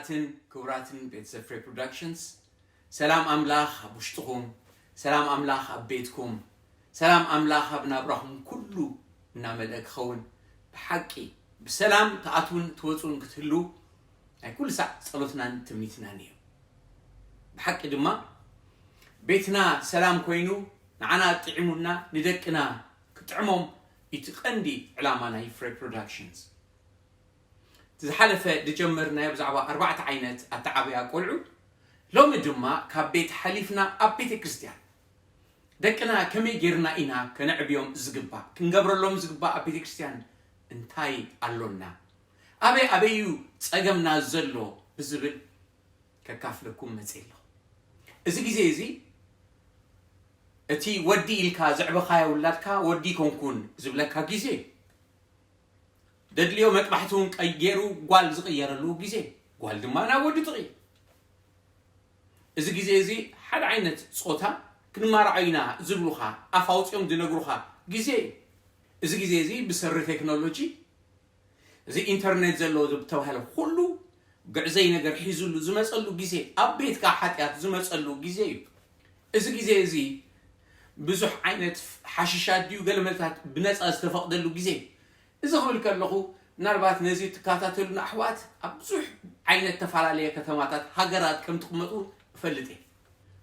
ክቡራትን ክቡራትን ቤተሰብ ፍሬ ፕሮዳክሽንስ፣ ሰላም ኣምላኽ ኣብ ውሽጥኹም፣ ሰላም ኣምላኽ ኣብ ቤትኩም፣ ሰላም ኣምላኽ ኣብ ናብራኹም ኩሉ እናመልአ ክኸውን። ብሓቂ ብሰላም ትኣትውን ትወፁን ክትህሉ ናይ ኩሉ ሳዕ ጸሎትናን ትምኒትናን እዩ። ብሓቂ ድማ ቤትና ሰላም ኮይኑ ንዓና ጥዒሙና ንደቅና ክጥዕሞም እቲ ቀንዲ ዕላማ ናይ ፍሬ ፕሮዳክሽንስ። ዝሓለፈ ዝጀመርናዮ ብዛዕባ ኣርባዕተ ዓይነት ኣተዓብያ ቆልዑ፣ ሎሚ ድማ ካብ ቤት ሓሊፍና ኣብ ቤተ ክርስቲያን ደቅና ከመይ ጌርና ኢና ከነዕብዮም ዝግባእ፣ ክንገብረሎም ዝግባእ ኣብ ቤተ ክርስቲያን እንታይ ኣሎና፣ ኣበይ ኣበይ እዩ ጸገምና ዘሎ ብዝብል ከካፍለኩም መጽእ ኣለኹ። እዚ ግዜ እዚ እቲ ወዲ ኢልካ ዘዕበኻዮ ውላድካ ወዲ ኮንኩን ዝብለካ ግዜ እዩ። ደድልዮ መጥባሕቲ እውን ቀይሩ ጓል ዝቕየረሉ ግዜ፣ ጓል ድማ ናብ ወዲ ትቕየር። እዚ ግዜ እዚ ሓደ ዓይነት ጾታ ክንማርዖ ኢና ዝብሉኻ ኣፍ ኣውፂኦም ዝነግሩኻ ግዜ እዩ። እዚ ግዜ እዚ ብሰሪ ቴክኖሎጂ፣ እዚ ኢንተርኔት ዘለዎ ዝተባህለ ኩሉ ግዕዘይ ነገር ሒዙሉ ዝመፀሉ ግዜ፣ ኣብ ቤትካ ሓጢኣት ዝመፀሉ ግዜ እዩ። እዚ ግዜ እዚ ብዙሕ ዓይነት ሓሽሻት ድዩ ገለመልታት ብነፃ ዝተፈቕደሉ ግዜ እዩ። እዚ ክብል ከለኹ ምናልባት ነዚ ትከታተሉና ኣሕዋት ኣብ ብዙሕ ዓይነት ተፈላለየ ከተማታት ሃገራት ከም ትቕመጡ እፈልጥ እየ።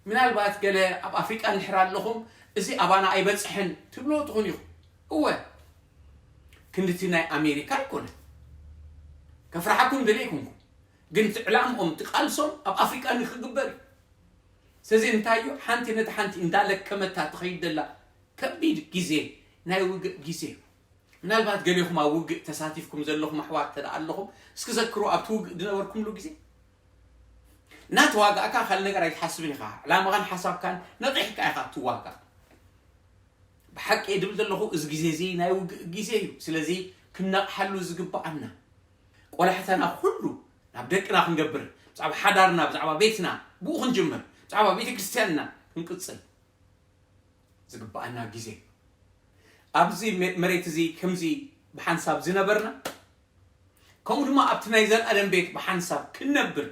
ምናልባት ገለ ኣብ ኣፍሪቃ እንድሕር ኣለኹም እዚ ኣባና ኣይበፅሕን ትብሎ ትኹን ኢኹም። እወ፣ ክንድቲ ናይ ኣሜሪካ ኣይኮነን። ከፍርሓኩም ደለ ኣይኮንኩም፣ ግን እቲ ዕላምኦም እቲ ቃልሶም ኣብ ኣፍሪቃ ንክግበር እዩ። ስለዚ እንታይ እዩ፣ ሓንቲ ነቲ ሓንቲ እንዳለከመታ ትኸይድ ዘላ ከቢድ ግዜ ናይ ውግእ ግዜ እዩ። ምናልባት ገሌኹም ኣብ ውግእ ተሳቲፍኩም ዘለኹም ኣሕዋት ተደኣ ኣለኹም፣ እስኪ ዘክሩ ኣብቲ ውግእ ዝነበርኩምሉ ግዜ። እናተዋጋእካ ካልእ ነገር ኣይትሓስብን ኢኻ። ዕላማኻን ሓሳብካን ነቒሕካ ኢኻ እትዋጋእ። ብሓቂ እየ ድብል ዘለኹ፣ እዚ ግዜ እዚ ናይ ውግእ ግዜ እዩ። ስለዚ ክንነቕሓሉ ዝግብኣና ቆላሕታና ኩሉ ናብ ደቅና ክንገብር፣ ብዛዕባ ሓዳርና፣ ብዛዕባ ቤትና ብኡ ክንጅምር፣ ብዛዕባ ቤተ ክርስቲያንና ክንቅጽል ዝግብኣና ግዜ እዩ። ኣብዚ መ- መሬት እዚ ከምዚ ብሓንሳብ ዝነበርና፣ ከምኡ ድማ ኣብቲ ናይ ዘልኣለም ቤት ብሓንሳብ ክንነብር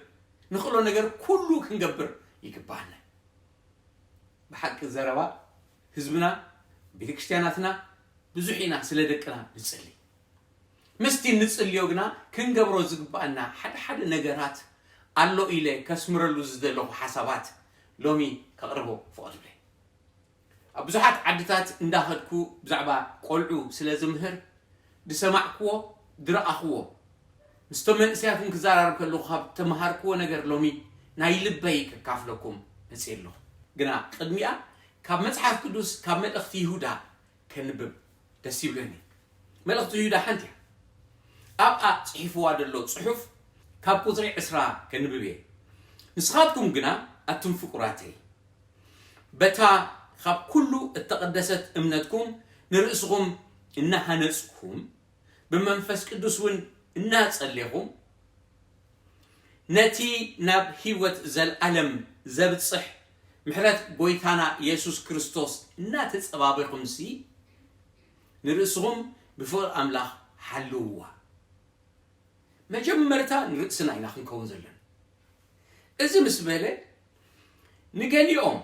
ንኽእሎ ነገር ኩሉ ክንገብር ይግብኣና። ብሓቂ ዘረባ ህዝብና፣ ቤተክርስትያናትና ብዙሕ ኢና ስለ ደቅና ንጽሊ። ምስቲ ንጽልዮ ግና ክንገብሮ ዝግብኣና ሓደ ሓደ ነገራት ኣሎ ኢለ ከስምረሉ ዝደለኹ ሓሳባት ሎሚ ከቕርቦ ፍቐዱለይ። ኣብ ብዙሓት ዓድታት እንዳኸድኩ ብዛዕባ ቆልዑ ስለ ዝምህር ዝሰማዕክዎ፣ ዝረኣኽዎ፣ ምስቶም መንእሰያት እውን ክዘራረብ ከለኹ ካብ ተምሃርክዎ ነገር ሎሚ ናይ ልበይ ከካፍለኩም መፅእ ኣለኹ። ግና ቅድሚኣ ካብ መፅሓፍ ቅዱስ ካብ መልእኽቲ ይሁዳ ከንብብ ደስ ይብለኒ። መልእኽቲ ይሁዳ ሓንቲ እያ። ኣብኣ ፅሒፍዋ ዘሎ ፅሑፍ ካብ ቁፅሪ ዕስራ ከንብብ እየ። ንስኻትኩም ግና ኣቱም ፍቁራተይ፣ በታ ካብ ኩሉ እተቐደሰት እምነትኩም ንርእስኹም እናሃነጽኩም ብመንፈስ ቅዱስ እውን እናጸሌኹም ነቲ ናብ ህይወት ዘልኣለም ዘብጽሕ ምሕረት ጎይታና የሱስ ክርስቶስ እናተጸባበኹምሲ ንርእስኹም ብፍቕሪ ኣምላኽ ሓልውዋ። መጀመርታ ንርእስና ኢና ክንከውን ዘለና። እዚ ምስ በለ ንገሊኦም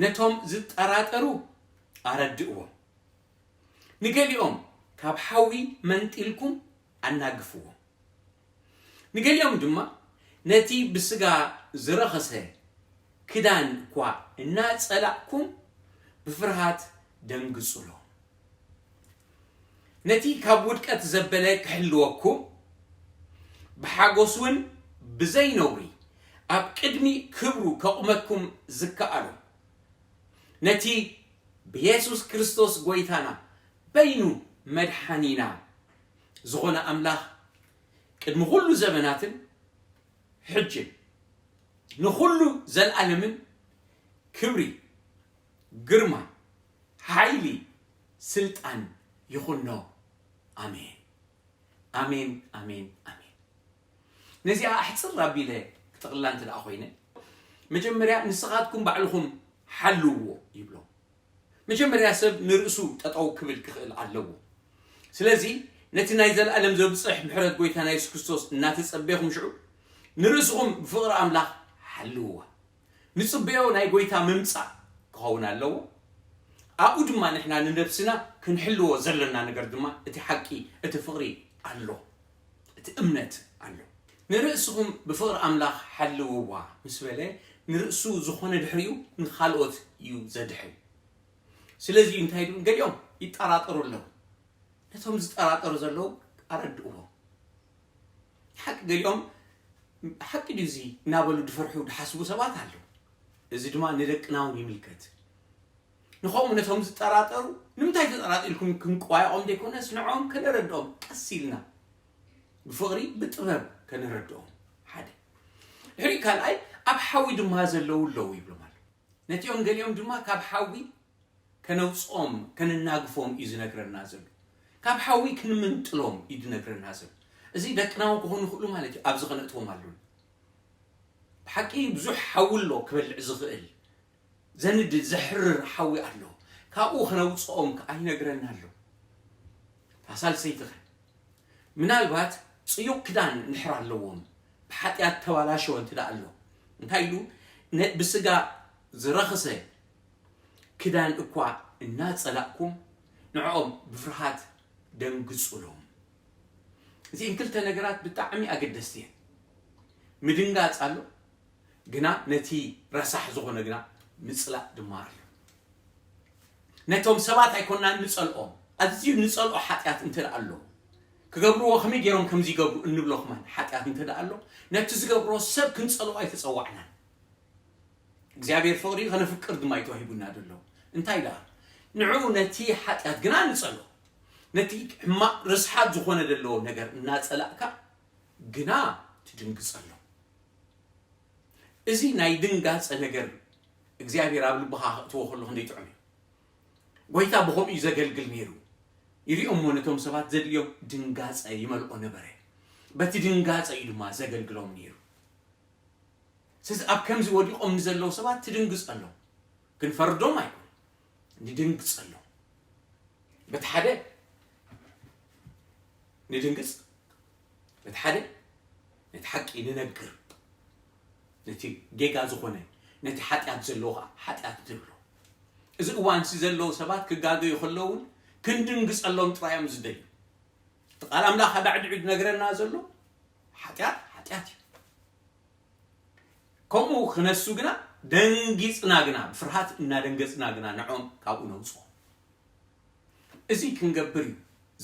ነቶም ዝጠራጠሩ ኣረድእዎም። ንገሊኦም ካብ ሓዊ መንጢልኩም ኣናግፍዎም። ንገሊኦም ድማ ነቲ ብስጋ ዝረኸሰ ክዳን እኳ እናጸላእኩም ብፍርሃት ደንግጹሎም። ነቲ ካብ ውድቀት ዘበለ ክሕልወኩም ብሓጎስ እውን ብዘይ ነውሪ ኣብ ቅድሚ ክብሩ ከቑመኩም ዝከኣሎ ነቲ ብየሱስ ክርስቶስ ጎይታና በይኑ መድሓኒና ዝኾነ ኣምላኽ ቅድሚ ኩሉ ዘመናትን ሕጅን ንኹሉ ዘልኣለምን ክብሪ፣ ግርማ፣ ሓይሊ፣ ስልጣን ይኹኖ። ኣሜን፣ ኣሜን፣ ኣሜን፣ ኣሜን። ነዚኣ ኣሕፅር ኣቢለ ክጥቕላ እንተ ደኣ ኮይነ፣ መጀመርያ ንስኻትኩም ባዕልኹም ሓልውዎ ይብሎም። መጀመርያ ሰብ ንርእሱ ጠጠው ክብል ክኽእል ኣለዎ። ስለዚ ነቲ ናይ ዘለኣለም ዘብጽሕ ምሕረት ጎይታና የሱስ ክርስቶስ እናተጸበኹም ሽዑ ንርእስኹም ብፍቕሪ ኣምላኽ ሓልውዋ። ንጽበዮ ናይ ጐይታ ምምጻእ ክኸውን ኣለዎ። ኣብኡ ድማ ንሕና ንነብስና ክንሕልዎ ዘለና ነገር ድማ እቲ ሓቂ፣ እቲ ፍቕሪ ኣሎ፣ እቲ እምነት ኣሎ። ንርእስኹም ብፍቕሪ ኣምላኽ ሓልውዋ ምስ በለ፣ ንርእሱ ዝኾነ ድሕሪኡ ንኻልኦት እዩ ዘድሕን። ስለዚ እዩ እንታይ ኢሉ? ገሊኦም ይጠራጠሩ ኣለዉ። ነቶም ዝጠራጠሩ ዘለዉ ኣረድእዎም። ሓቂ ገሊኦም ሓቂ ድዩ እዚ እናበሉ ድፈርሑ ድሓስቡ ሰባት ኣለዉ። እዚ ድማ ንደቅና እውን ይምልከት። ንኸምኡ ነቶም ዝጠራጠሩ ንምንታይ ተጠራጢርኩም ክንቋየቖም ዘይኮነስ ንዕኦም ከነረድኦም ቀስ ኢልና ብፍቕሪ ብጥበብ ከነረድኦም ሓደ። ድሕሪ ካልኣይ ኣብ ሓዊ ድማ ዘለዉ ኣለዉ ይብሎም ኣሎ። ነቲኦም ገሊኦም ድማ ካብ ሓዊ ከነውፅኦም ከነናግፎም እዩ ዝነግረና ዘሎ። ካብ ሓዊ ክንምንጥሎም እዩ ዝነግረና ዘሎ። እዚ ደቅና እውን ክኾኑ ይኽእሉ ማለት እዩ። ኣብዚ ከነእትዎም ኣለና። ብሓቂ ብዙሕ ሓዊ ኣሎ ክበልዕ ዝኽእል ዘንድድ ዘሕርር ሓዊ ኣሎ። ካብኡ ከነውፅኦም ከዓ ይነግረና ኣሎ። እታ ሳልሰይቲ ኸ? ምናልባት ጽዩቕ ክዳን እንድሕር ኣለዎም፣ ብሓጢኣት ተባላሸወ እንተ ደኣ ኣሎ፣ እንታይ ኢሉ? ነ-፣ ብስጋ ዝረኽሰ ክዳን እኳ እናጸላእኩም፣ ንዕኦም ብፍርሃት ደንግጹሎም። እዚአን ክልተ ነገራት ብጣዕሚ ኣገደስቲ እየን። ምድንጋጽ ኣሎ፣ ግና ነቲ ረሳሕ ዝኾነ ግና ምጽላእ ድማ ኣሎ። ነቶም ሰባት ኣይኮናን ንጸልኦም፣ ኣዝዩ ንጸልኦ ሓጢኣት እንተ ደኣ ኣሎ፣ ክገብርዎ ከመይ ገይሮም ከምዚ ይገብሩ እንብሎ ከማን ሓጢኣት እንተ ደኣ ኣሎ፣ ነቲ ዝገብሮ ሰብ ክንጸልኦ ኣይተጸዋዕናን። እግዚኣብሔር ፍቕሪ ከነፍቅር ድማ እዩ ተዋሂቡና ዘሎ። እንታይ ደኣ? ንዕኡ ነቲ ሓጢኣት ግና ንጸልኦ። ነቲ ሕማቕ ርስሓት ዝኾነ ዘለዎ ነገር እናጸላእካ ግና ትድንግጸሎም። እዚ ናይ ድንጋጸ ነገር እግዚኣብሔር ኣብ ልብኻ ከእትዎ ከሎ ክንደይ ጥዑም እዩ። ጐይታ ብኸምኡ እዩ ዘገልግል ነይሩ። ይሪኦሞ ነቶም ሰባት ዘድልዮም ድንጋጸ ይመልኦ ነበረ። በቲ ድንጋጸ እዩ ድማ ዘገልግሎም ነይሩ። ስለዚ ኣብ ከምዚ ወዲቖም ንዘለዉ ሰባት ትድንግጸሎም። ክንፈርዶም ኣይኮን። ንድንግጸሎም። በቲ ሓደ ንድንግጽ፣ በቲ ሓደ ነቲ ሓቂ ንነግር። ነቲ ጌጋ ዝኾነ፣ ነቲ ሓጢኣት ዘለዎ ኸዓ ሓጢኣት ንብሎ። እዚ እዋንሲ ዘለዉ ሰባት ክጋገዩ ከለዉ እውን ክንድንግጸሎም ጥራይ እዮም ዝደልዩ። እቲ ቃል ኣምላኽ ኣዳዕዲዑ ዝነግረና ዘሎ ሓጢኣት፣ ሓጢኣት እዩ። ከምኡ ክነሱ ግና ደንጊጽና ግና፣ ብፍርሃት እናደንገጽና ግና ንዖም ካብኡ ነውጽኦም። እዚ ክንገብር እዩ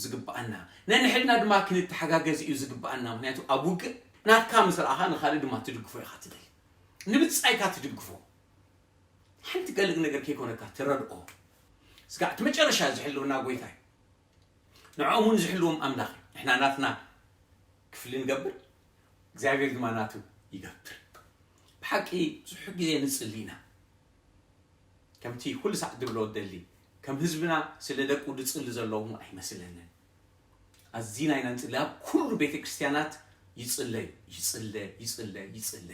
ዝግብኣና። ነንሕድና ድማ ክንተሓጋገዝ እዩ ዝግብኣና። ምኽንያቱ ኣብ ውግእ ናትካ ምስ ረኣኻ ንኻልእ ድማ ትድግፎ ኢኻ ትደሊ። ንብጻይካ ትድግፎ። ሓንቲ ገልግ ነገር ከይኮነካ ትረድኦ። ስጋዕ እቲ መጨረሻ ዝሕልውና ጐይታ እዩ። ንዕኦም እውን ዝሕልዎም ኣምላኽ እዩ። ንሕና ናትና ክፍሊ ንገብር፣ እግዚኣብሔር ድማ ናቱ ይገብር። ብሓቂ ብዙሕ ግዜ ንጽሊ ኢና። ከምቲ ኩሉ ሳዕ ድብሎ ደሊ፣ ከም ህዝብና ስለ ደቁ ድጽሊ ዘለዎም ኣይመስለንን። ኣዚና ኢና ንጽሊ። ኣብ ኩሉ ቤተ ክርስቲያናት ይጽለ፣ ይጽለ፣ ይጽለ፣ ይጽለ።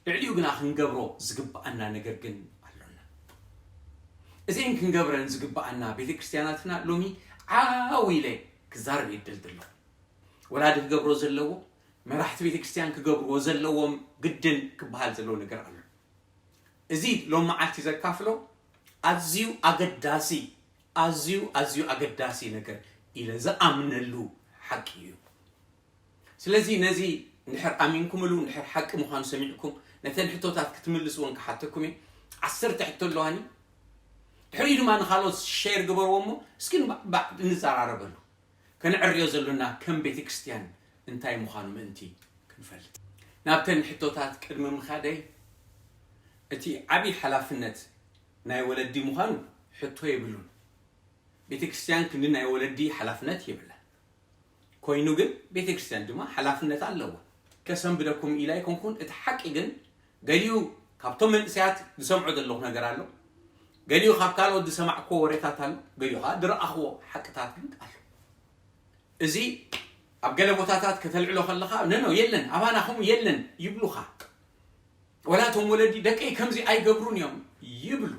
ልዕሊኡ ግና ክንገብሮ ዝግብኣና ነገር ግን ኣሎና። እዚአን ክንገብረን ዝግብኣና ቤተ ክርስቲያናትና ሎሚ ዓው ኢለ ክዛረብ የደል ዘለኹ። ወላዲ ክገብሮ ዘለዎ፣ መራሕቲ ቤተ ክርስቲያን ክገብርዎ ዘለዎም ግድን ክበሃል ዘለዎ ነገር ኣሎ። እዚ ሎም መዓልቲ ዘካፍሎ ኣዝዩ ኣገዳሲ፣ ኣዝዩ፣ ኣዝዩ ኣገዳሲ ነገር ኢለ ዝኣምነሉ ሓቂ እዩ። ስለዚ ነዚ እንድሕር ኣሚንኩምሉ፣ እንድሕር ሓቂ ምዃኑ ሰሚዕኩም፣ ነተን ሕቶታት ክትምልስወን ክሓተኩም እየ። ዓሰርተ ሕቶ ኣለዋኒ። ድሕሪኡ ድማ ንኻልኦት ሼር ግበርዎ እሞ፣ እስኪ ንባዕባዕ ንዘራረበሉ። ከነዕርዮ ዘሎና ከም ቤተ ክርስቲያን እንታይ ምዃኑ ምእንቲ ክንፈልጥ። ናብተን ሕቶታት ቅድሚ ምኻደይ፣ እቲ ዓብዪ ሓላፍነት ናይ ወለዲ ምዃኑ ሕቶ የብሉን። ቤተ ክርስቲያን ክንዲ ናይ ወለዲ ሓላፍነት የብላን። ኮይኑ ግን ቤተ ክርስቲያን ድማ ሓላፍነት ኣለዋ። ከሰንብደኩም ኢላ ኣይኮንኩን። እቲ ሓቂ ግን ገሊኡ ካብቶም መንእሰያት ዝሰምዖ ዘለኹ ነገር ኣሎ። ገሊኡ ካብ ካልኦት ዝሰማዕክዎ ወሬታት ኣሎ። ገሊኡ ከዓ ዝረኣኽዎ ሓቅታት ግን ኣሎ። እዚ ኣብ ገለ ቦታታት ከተልዕሎ ከለኻ፣ "ነኖ፣ የለን፣ ኣባና ከምኡ የለን" ይብሉኻ። ወላ እቶም ወለዲ፣ "ደቀይ ከምዚ ኣይገብሩን እዮም" ይብሉ።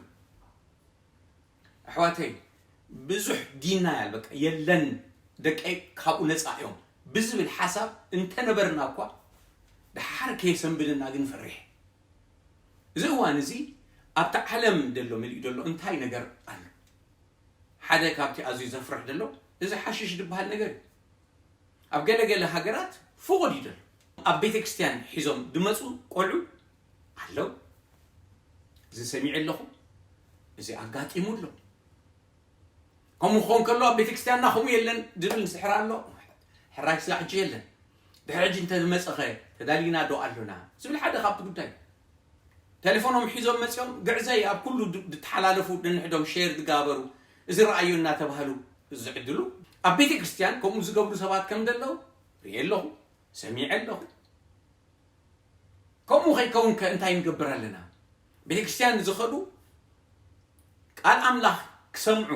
ኣሕዋተይ፣ ብዙሕ ዲናያል፣ በቃ፣ "የለን፣ ደቀይ ካብኡ ነጻ እዮም" ብዝብል ሓሳብ እንተነበርና እኳ፣ ደሓር ከየሰንብደና ግን ፈሪሕ። እዚ እዋን እዚ ኣብቲ ዓለም ደሎ መሊኡ ደሎ እንታይ ነገር ኣሎ? ሓደ ካብቲ ኣዝዩ ዘፍርሕ ደሎ እዚ ሓሽሽ ዝበሃል ነገር እዩ። ኣብ ገለ ገለ ሃገራት ፍቑድ እዩ ደሎ። ኣብ ቤተ ክርስቲያን ሒዞም ድመፁ ቆልዑ ኣለዉ። እዚ ሰሚዐ ኣለኹ። እዚ ኣጋጢሙ ኣሎ። ከምኡ ክኸውን ከሎ ኣብ ቤተ ክርስቲያንና ከምኡ የለን ድብል ንስሕር ኣሎ። ሕራይ ስጋዕ ሕጂ የለን። ድሕሪ ሕጂ እንተ ዝመፀኸ ተዳሊና ዶ ኣሎና ዝብል ሓደ ካብቲ ጉዳይ። ቴሌፎኖም ሒዞም መፂኦም ግዕዘይ ኣብ ኩሉ ድ- ድተሓላለፉ፣ ነንሕዶም ሼር ዝጋበሩ፣ እዚ ረኣዮ እናተባህሉ ዝዕድሉ። ኣብ ቤተ ክርስቲያን ከምኡ ዝገብሩ ሰባት ከም ዘለዉ ርእየ ኣለኹ፣ ሰሚዐ ኣለኹ። ከምኡ ከይከውን ከ እንታይ ንገብር ኣለና? ቤተ ክርስቲያን ዝኸዱ ቃል ኣምላኽ ክሰምዑ፣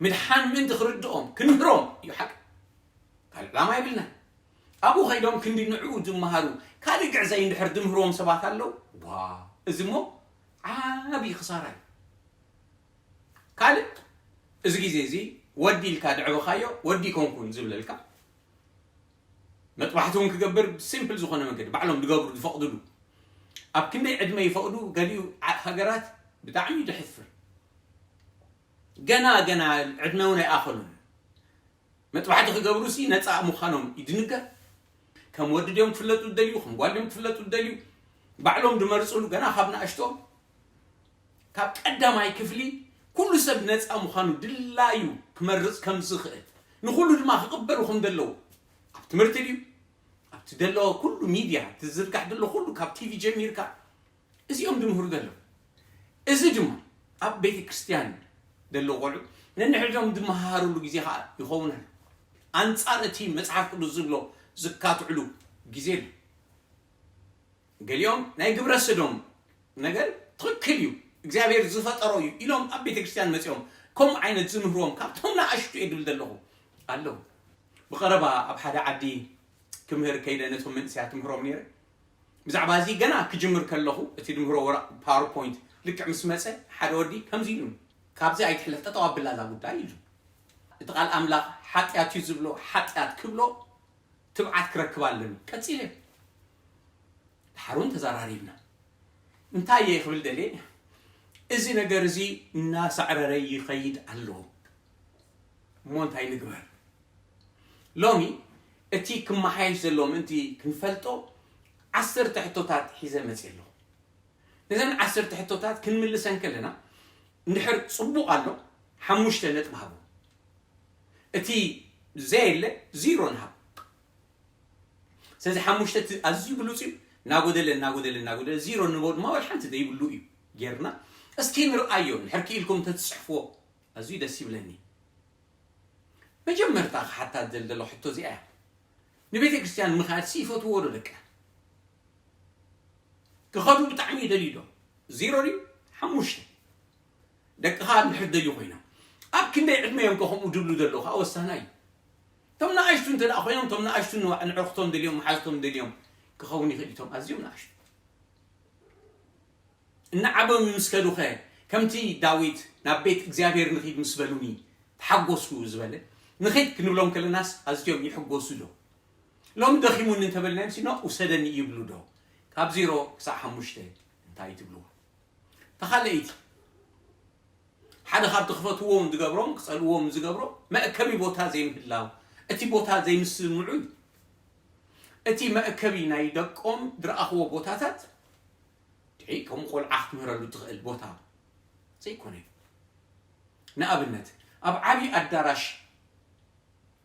ምድሓን ምእንቲ ክርድኦም ክንምህሮም እዩ ሓቂ። ካልእ ዕላማ የብልና። ኣብኡ ከይዶም ክንዲ ንዕኡ ዝመሃሩ ካልእ ግዕዘይ እንድሕር ዝምህርዎም ሰባት ኣለዉ፣ ዋ፣ እዚ እሞ ዓብዪ ክሳራ እዩ። ካልእ፣ እዚ ግዜ እዚ ወዲ ኢልካ ድዕበኻዮ፣ ወዲ ይኮንኩን ዝብለልካ፣ መጥባሕቲ እውን ክገብር ብሲምፕል ዝኾነ መንገዲ ባዕሎም ድገብሩ ድፈቕድሉ። ኣብ ክንደይ ዕድመ ይፈቕዱ? ገሊኡ ዓ- ሃገራት ብጣዕሚ ድሕፍር። ገና ገና ዕድመ እውን ኣይኣኸሉን። መጥባሕቲ ክገብሩ ሲ ነፃ ምዃኖም ይድንገር። ከም ወዲ ድዮም ክፍለጡ ዝደልዩ፣ ከም ጓል ድዮም ክፍለጡ ዝደልዩ፣ ባዕሎም ድመርፅሉ ገና ካብ ንኣሽቶም ካብ ቀዳማይ ክፍሊ ኩሉ ሰብ ነፃ ምዃኑ ድላዩ ክመርፅ ከም ዝኽእል፣ ንኹሉ ድማ ክቕበሉ ከም ዘለዉ፣ ኣብ ትምህርቲ ድዩ ኣብቲ ደሎ ኩሉ ሚድያ ትዝርጋሕ ደሎ ኩሉ ካብ ቲቪ ጀሚርካ እዚኦም ድምህሩ ዘለዉ። እዚ ድማ ኣብ ቤተ ክርስቲያን ዘለዉ ቆልዑ ነንሕድሕዶም ዝመሃሃሩሉ ግዜ ከዓ ይኸውን ኣሎ። ኣንጻር እቲ መጽሓፍ ቅዱስ ዝብሎ ዝካትዕሉ ግዜ ኣሎ። ገሊኦም ናይ ግብረ ሰዶም ነገር ትኽክል እዩ፣ እግዚኣብሔር ዝፈጠሮ እዩ ኢሎም ኣብ ቤተ ክርስቲያን መጺኦም ከምኡ ዓይነት ዝምህርዎም ካብቶም ንኣሽቱ እየ ድብል ዘለኹ ኣለዉ። ብቐረባ ኣብ ሓደ ዓዲ ክምህር ከይደ ነቶም መንእሰያት ትምህሮም ነይረ። ብዛዕባ እዚ ገና ክጅምር ከለኹ እቲ ድምህሮ ወረቕ ፓወርፖይንት ልክዕ ምስ መጸ ሓደ ወዲ ከምዚ ኢሉ፣ ካብዚ ኣይትሕለፍ፣ ጠጠው ኣብላ እዛ ጉዳይ ኢሉ። እቲ ቃል ኣምላኽ ሓጢኣት እዩ ዝብሎ ሓጢኣት ክብሎ ትብዓት ክረክብ ኣለኒ። ቀጺለ ድሓር እውን ተዘራሪብና። እንታይ እየ ክብል ደልየ? እዚ ነገር እዚ እናሳዕረረ ይኸይድ ኣሎ። እሞ እንታይ ንግበር? ሎሚ እቲ ክመሓየሽ ዘለዎ ምእንቲ ክንፈልጦ ዓሰርተ ሕቶታት ሒዘ መፅእ ኣለኹ። ነዘን ዓሰርተ ሕቶታት ክንምልሰን ከለና እንድሕር ፅቡቕ ኣሎ ሓሙሽተ ነጥቢ ሃቦ። እቲ ዘየለ ዚሮ ንሃብ። ስለዚ ሓሙሽተ እቲ ኣዝዩ ብሉፅ እዩ። እናጎደለ እናጎደለ እናጎደለ ዚሮ ንቦ ድማ ወላ ሓንቲ ዘይብሉ እዩ ጌርና። እስኪ ንርኣዮ እንድሕር ክኢልኩም እንተትፅሕፍዎ ኣዝዩ ደስ ይብለኒ። መጀመርታ ክሓታ ዝደሊ ዘለኹ ሕቶ እዚኣ እያ። ንቤተ ክርስቲያን ምኻድ ሲ ይፈትዎ ዶ ደቂ? ክኸዱ ብጣዕሚ ይደልዩ ዶ? ዚሮ ድዩ? ሓሙሽተ። ደቅኻ እንድሕር ደልዩ ኮይኖም ኣብ ክንደይ ዕድመ እዮም ከ ከምኡ ድብሉ ዘለዉ ከዓ ወሳናይ እዩ። እቶም ንኣሽቱ እንተ ደኣ ኮይኖም እቶም ንኣሽቱ ንዕርኽቶም ደልዮም መሓዝቶም ደልዮም ክኸውን ይኽእል እቶም ኣዝዮም ንኣሽቱ። እናዓበዩ ምስ ከዱኸ ከምቲ ዳዊት ናብ ቤት እግዚኣብሔር ንኺድ ምስ በሉኒ ተሓጎስኩ ዝበለ ንኺድ ክንብሎም ከለናስ ኣዝዮም ይሕጎሱ ዶ? ሎም ደኺሙኒ እንተበልናዮም ሲኖ ውሰደኒ ይብሉ ዶ? ካብ ዜሮ ክሳዕ ሓሙሽተ እንታይ ትብልዎ? ተኻለኢት ሓደ ካብ ትኽፈትዎም ዝገብሮም ክጸልዎም ዝገብሮ መእከቢ ቦታ ዘይምህላው እቲ ቦታ ዘይምስምዑ እዩ። እቲ መእከቢ ናይ ደቆም ዝረኣኽዎ ቦታታት ድዒ ከም ቆልዓ ክትምህረሉ ትኽእል ቦታ ዘይኮነ እዩ። ንኣብነት ኣብ ዓብዪ ኣዳራሽ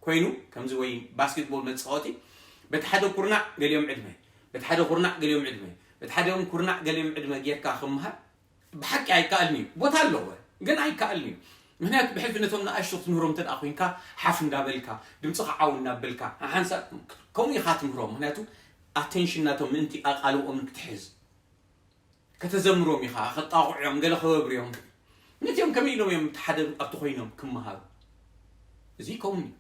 ኮይኑ ከምዚ ወይ ባስኬትቦል መፃወቲ በቲ ሓደ ኩርናዕ ገሊኦም ዕድመ በቲ ሓደ ኩርናዕ ገሊኦም ዕድመ በቲ ሓደ ኩርናዕ ገሊኦም ዕድመ ጌርካ ክምሃር ብሓቂ ኣይከኣልን እዩ። ቦታ ኣለዎ ግን ኣይከኣልን እዩ። ምክንያቱ ብሕልፊ ነቶም ንኣሽቱ ክትምህሮም እንተ ኮይንካ ሓፍ እንዳበልካ ድምፅኻ ዓው እናበልካ ሓንሳ ከምኡ ኢኻ ትምህሮም። ምክንያቱ ኣቴንሽን ናቶም ምእንቲ ኣቓልቦኦምን ክትሕዝ ከተዘምሮም ኢኻ፣ ከጣቕዑ እዮም፣ ገለ ከበብሩ እዮም። ነቲኦም ከመይ ኢሎም እዮም እቲ ሓደ ኣብቲ ኮይኖም ክመሃሩ? እዚ ይከውን እዩ።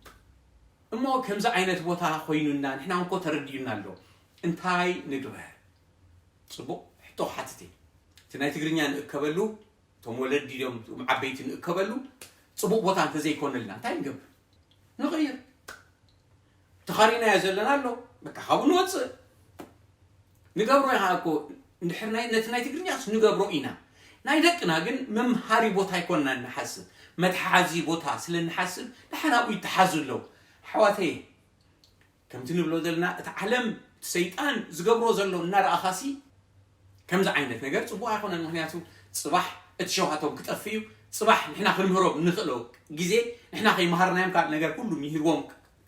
እሞ ከምዚ ዓይነት ቦታ ኮይኑና ንሕና እንኮ ተረዲኡና ኣሎ። እንታይ ንግበር? ፅቡቕ ሕቶ ክሓትት እየ። እቲ ናይ ትግርኛ ንእከበሉ፣ እቶም ወለዲ ድዮም እቶም ዓበይቲ ንእከበሉ፣ ፅቡቕ ቦታ እንተዘይኮነልና እንታይ ንገብር? ንቕይር። ተኻሪናዮ ዘለና ኣሎ፣ በቃ ካብኡ ንወፅእ። ንገብሮ ኢኻ እኮ፣ እንድሕር ናይ ነቲ ናይ ትግርኛስ ንገብሮ ኢና። ናይ ደቅና ግን መምሃሪ ቦታ ኣይኮንና እንሓስብ፣ መትሓዚ ቦታ ስለ እንሓስብ ደሓን ኣብኡ ይተሓዙ ኣለዉ። ኣሕዋተየ፣ ከምቲ ንብሎ ዘለና እቲ ዓለም እቲ ሰይጣን ዝገብሮ ዘሎ እናረኣኻሲ ከምዚ ዓይነት ነገር ጽቡቕ ኣይኮነን። ምክንያቱ ጽባሕ እቲ ሸውሃቶም ክጠፍእ እዩ። ጽባሕ ንሕና ክንምህሮም እንኽእሎ ግዜ ንሕና ከይመሃርናዮም ካልእ ነገር ኩሉ ምሂርዎም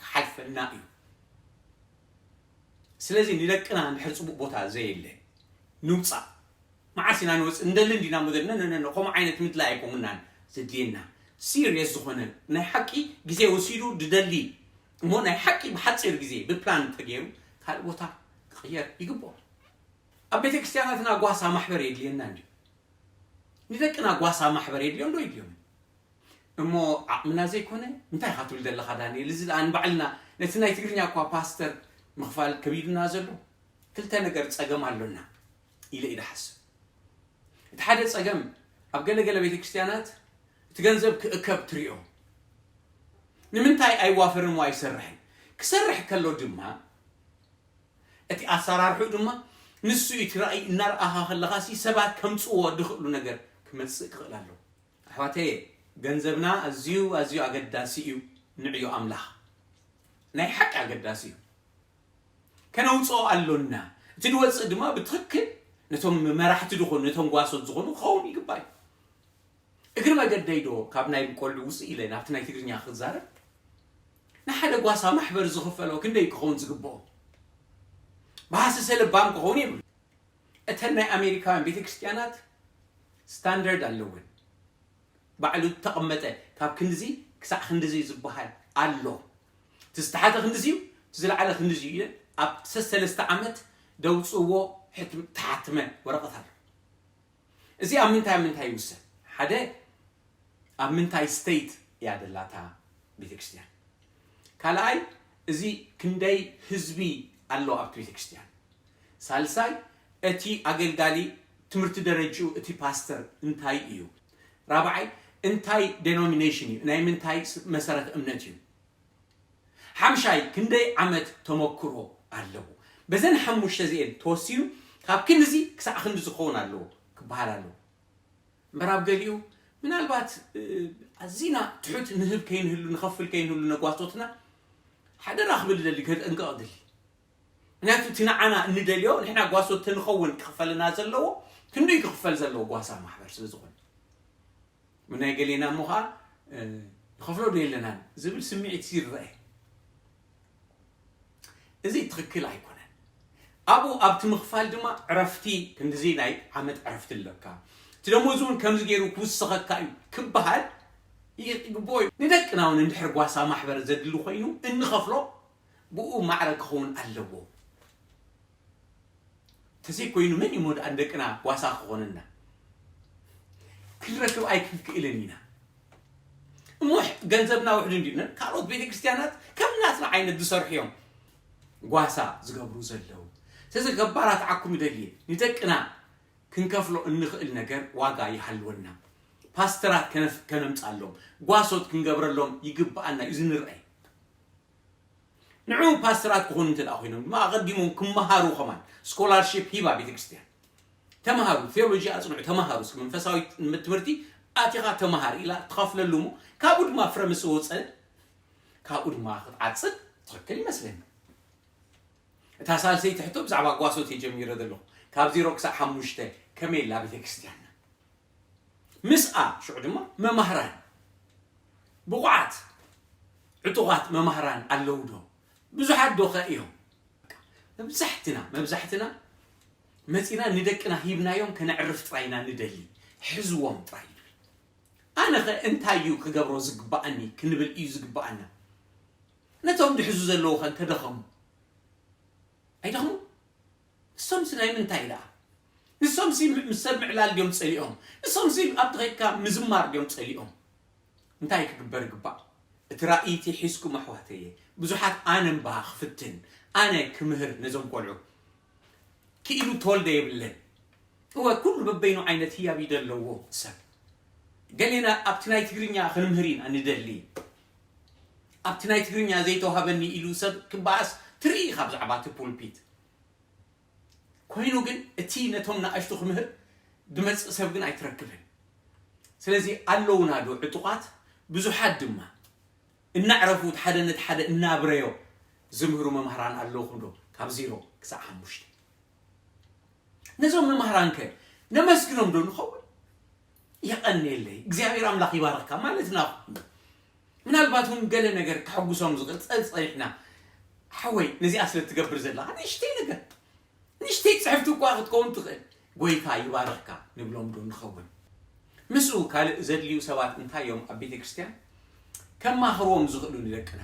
ክሓልፈና እዩ። ስለዚ ንደቅና እንድሕር ጽቡቕ ቦታ ዘየለ ንውጻእ። መዓስ ኢና ንወጽእ? እንደሊ እንዲና ምደልና ነነነ ከምኡ ዓይነት ምድላይ ኣይኮንናን ዘድልየና። ሲሪየስ ዝኾነ ናይ ሓቂ ግዜ ወሲዱ ድደሊ እሞ ናይ ሓቂ ብሓጺር ግዜ ብፕላን ተገይሩ ካልእ ቦታ ክቕየር ይግብኦ። ኣብ ቤተ ክርስቲያናትና ጓሳ ማሕበር የድልየና እንድዩ። ንደቅና ጓሳ ማሕበር የድልዮም ዶ የድልዮም? እሞ ዓቕምና ዘይኮነ እንታይ ኢኻ ትብል ዘለኻ ዳንኤል? እዚ ደኣ ንባዕልና ነቲ ናይ ትግርኛ እኳ ፓስተር ምኽፋል ከቢዱና ዘሎ ክልተ ነገር ጸገም ኣሎና ኢለ ኢደ ሓስብ። እቲ ሓደ ጸገም ኣብ ገለገለ ቤተ ክርስቲያናት እቲ ገንዘብ ክእከብ ትሪኦ። ንምንታይ ኣይዋፈርን ወይ ኣይሰርሕን? ክሰርሕ ከሎ ድማ እቲ ኣሰራርሑ ድማ ንሱ እዩ እቲ ራእይ እናረኣኻ ከለኻሲ ሰባት ከምፅዎ ድኽእሉ ነገር ክመፅእ ክኽእል ኣለዎ። ኣሕዋተየ፣ ገንዘብና ኣዝዩ ኣዝዩ ኣገዳሲ እዩ። ንዕዮ ኣምላኽ ናይ ሓቂ ኣገዳሲ እዩ። ከነውፅኦ ኣሎና። እቲ ዝወፅእ ድማ ብትኽክል ነቶም መራሕቲ ዝኾኑ ነቶም ጓሶት ዝኾኑ ክኸውን ይግባእ እዩ። እግሪ መገደይ ዶ ካብ ናይ ቆልዑ ውፅእ ኢለ ናብቲ ናይ ትግርኛ ክዛረብ? ንሓደ ጓሳ ማሕበር ዝኽፈሎ ክንደይ ክኸውን ዝግብኦ? ብሃሰሰ ለባም ክኸውን የብሉ። እተን ናይ ኣሜሪካውያን ቤተክርስትያናት ስታንዳርድ ኣለወን። ባዕሉ ተቐመጠ ካብ ክንድዚ ክሳዕ ክንድዚ ዝበሃል ኣሎ። እቲ ዝተሓተ ክንድዚ እዩ፣ እቲ ዝለዓለ ክንድዚ እዩ ኢለን ኣብ ሰሰለስተ ዓመት ደውፅዎ ሕትም-፣ ተሓትመ ወረቐት ኣሎ። እዚ ኣብ ምንታይ ኣብ ምንታይ ይውሰን? ሓደ ኣብ ምንታይ ስቴት እያ ደላታ ቤተክርስትያን? ካልኣይ እዚ ክንደይ ህዝቢ ኣሎ ኣብቲ ቤተክርስትያን? ሳልሳይ እቲ ኣገልጋሊ ትምህርቲ ደረጅኡ እቲ ፓስተር እንታይ እዩ? ራብዓይ እንታይ ዴኖሚኔሽን እዩ? ናይ ምንታይ ስ-፣ መሰረት እምነት እዩ? ሓምሻይ ክንደይ ዓመት ተመክሮ ኣለዎ? በዘን ሓሙሽተ እዚኤን ተወሲኑ ካብ ክንድዚ ክሳዕ ክንዲ ዝኸውን ኣለዎ ክበሃል ኣለዎ። እምበር ኣብ ገሊኡ ምናልባት፣ እ፣ ኣዚና ትሑት ንህብ ከይንህሉ ንኸፍል ከይንህሉ ነጓሶትና ሓደራ ክብል ደሊ ከጠንቀቕ ድሊ። ምክንያቱ እቲ ንዓና እንደልዮ ንሕና ጓሶት ተንኸውን ክኽፈልና ዘለዎ ክንዱይ ክኽፈል ዘለዎ ጓሳ ማሕበር ስለ ዝኾነ ናይ ገሌና እሞ ኸዓ፣ እ፣ ንኸፍሎ ዶ የለናን ዝብል ስምዒት ይረአ። እዚ ትኽክል ኣይኮነን። ኣብኡ ኣብቲ ምኽፋል ድማ ዕረፍቲ ክንድዚ ናይ ዓመት ዕረፍቲ ኣለካ፣ እቲ ደሞዝ እውን ከምዚ ገይሩ ክውስኸካ እዩ ክበሃል ይግብኦ እዩ። ንደቅና እውን እንድሕር ጓሳ ማሕበር ዘድሊ ኮይኑ እንኸፍሎ ብኡ ማዕረ ክኸውን ኣለዎ። ተዘይኮይኑ መን እዩ ደኣ ንደቅና ጓሳ ክኾነና? ክንረክብ ኣይክንክእልን ኢና። እሞ ገንዘብና ውሕድ እንዲዩ ካልኦት ቤተክርስትያናት ከም ናትና ዓይነት ዝሰርሑ እዮም ጓሳ ዝገብሩ ዘለዉ። ስለዚ ገባራት ዓኩም ይደልየ ንደቅና ክንከፍሎ እንኽእል ነገር ዋጋ ይሃልወና። ፓስተራት ከነፍ-፣ ከነምፃሎም ጓሶት ክንገብረሎም ይግብኣና እዩ ዝንርአይ። ንዑ ፓስተራት ክኾኑ እንተ ደኣ ኮይኖም ድማ ኣቐዲሞም ክመሃሩ ከማን ስኮላርሺፕ ሂባ ቤተክርስትያን። ተምሃሩ፣ ቴዎሎጂ ኣጽንዑ፣ ተምሃሩ፣ እስኪ መንፈሳዊ ትምህርቲ ኣቲኻ ተምሃር ኢላ ትኸፍለሉ እሞ ካብኡ ድማ ፍረ ምስ ወጸ ካብኡ ድማ ክትዓጽድ ትኽክል ይመስለኒ። እታ ሳልሰይቲ ሕቶ ብዛዕባ ጓሶት እየ ጀሚረ ዘለኹ። ካብ ዜሮ ክሳዕ ሓሙሽተ ከመይ ኣላ ቤተክርስትያንና? ምስኣ ሽዑ ድማ መማህራን ብቑዓት ዕጡቓት መማህራን ኣለዉ ዶ? ብዙሓት ዶ ኸ እዮም? መብዛሕትና መብዛሕትና መፂና ንደቅና ሂብናዮም ከነዕርፍ ጥራይ ኢና ንደሊ። ሕዝዎም ጥራይ ይብል። ኣነ ኸ እንታይ እዩ ክገብሮ ዝግባኣኒ ክንብል እዩ ዝግባኣና። ነቶም ድሕዙ ዘለዉ ኸ እንተደኸሙ ኣይደኽሙ? ንሶምሲ ናይ ምንታይ ደኣ? ንሶምሲ ም-፣ ምስ ሰብ ምዕላል ድዮም ጸሊኦም? ንሶምሲ ኣብቲ ኸይድካ ምዝማር ድዮም ጸሊኦም? እንታይ ክግበር ይግባእ? እቲ ራእይቲ ሒዝኩም ኣሕዋተየ፣ ብዙሓት ኣነ እምበሃ ክፍትን፣ ኣነ ክምህር ነዞም ቆልዑ ክኢሉ ተወልደ የብለን። እወ፣ ኩሉ በበይኑ ዓይነት ህያብ እዩ ዘለዎ ሰብ። ገሌና ኣብቲ ናይ ትግርኛ ክንምህር ኢና ንደሊ። ኣብቲ ናይ ትግርኛ ዘይተዋሃበኒ ኢሉ ሰብ ክበኣስ ትርኢ ኢኻ ብዛዕባ እቲ ፑልፒት። ኮይኑ ግን እቲ ነቶም ንኣሽቱ ክምህር ድመጽእ ሰብ ግን ኣይትረክብን። ስለዚ ኣለውና ዶ ዕጡቓት? ብዙሓት ድማ እናዕረፉ እቲ ሓደ ነቲ ሓደ እናብረዮ ዝምህሩ መምህራን ኣለውኹም ዶ? ካብ ዜሮ ክሳዕ ሓሙሽተ። ነዞም መምህራንከ ነመስግኖም ዶ ንኸውን? የቐንየለይ፣ እግዚኣብሔር ኣምላኽ ይባርኽካ ማለት ኢና። ምናልባት እውን ገለ ነገር ከሐጉሶም ዝኽእል ጸ- ጸኒሕና፣ ሓወይ ነዚኣ ስለ ትገብር ዘለኻ ንእሽተይ ነገር ንእሽተይ ጽሕፍቲ እኳ ክትከውን ትኽእል፣ ጎይታ ይባርኽካ ንብሎም ዶ ንኸውን? ምስኡ ካልእ ዘድልዩ ሰባት እንታይ እዮም? ኣብ ቤተ ክርስቲያን ከማኽርዎም ዝኽእሉ ንደቅና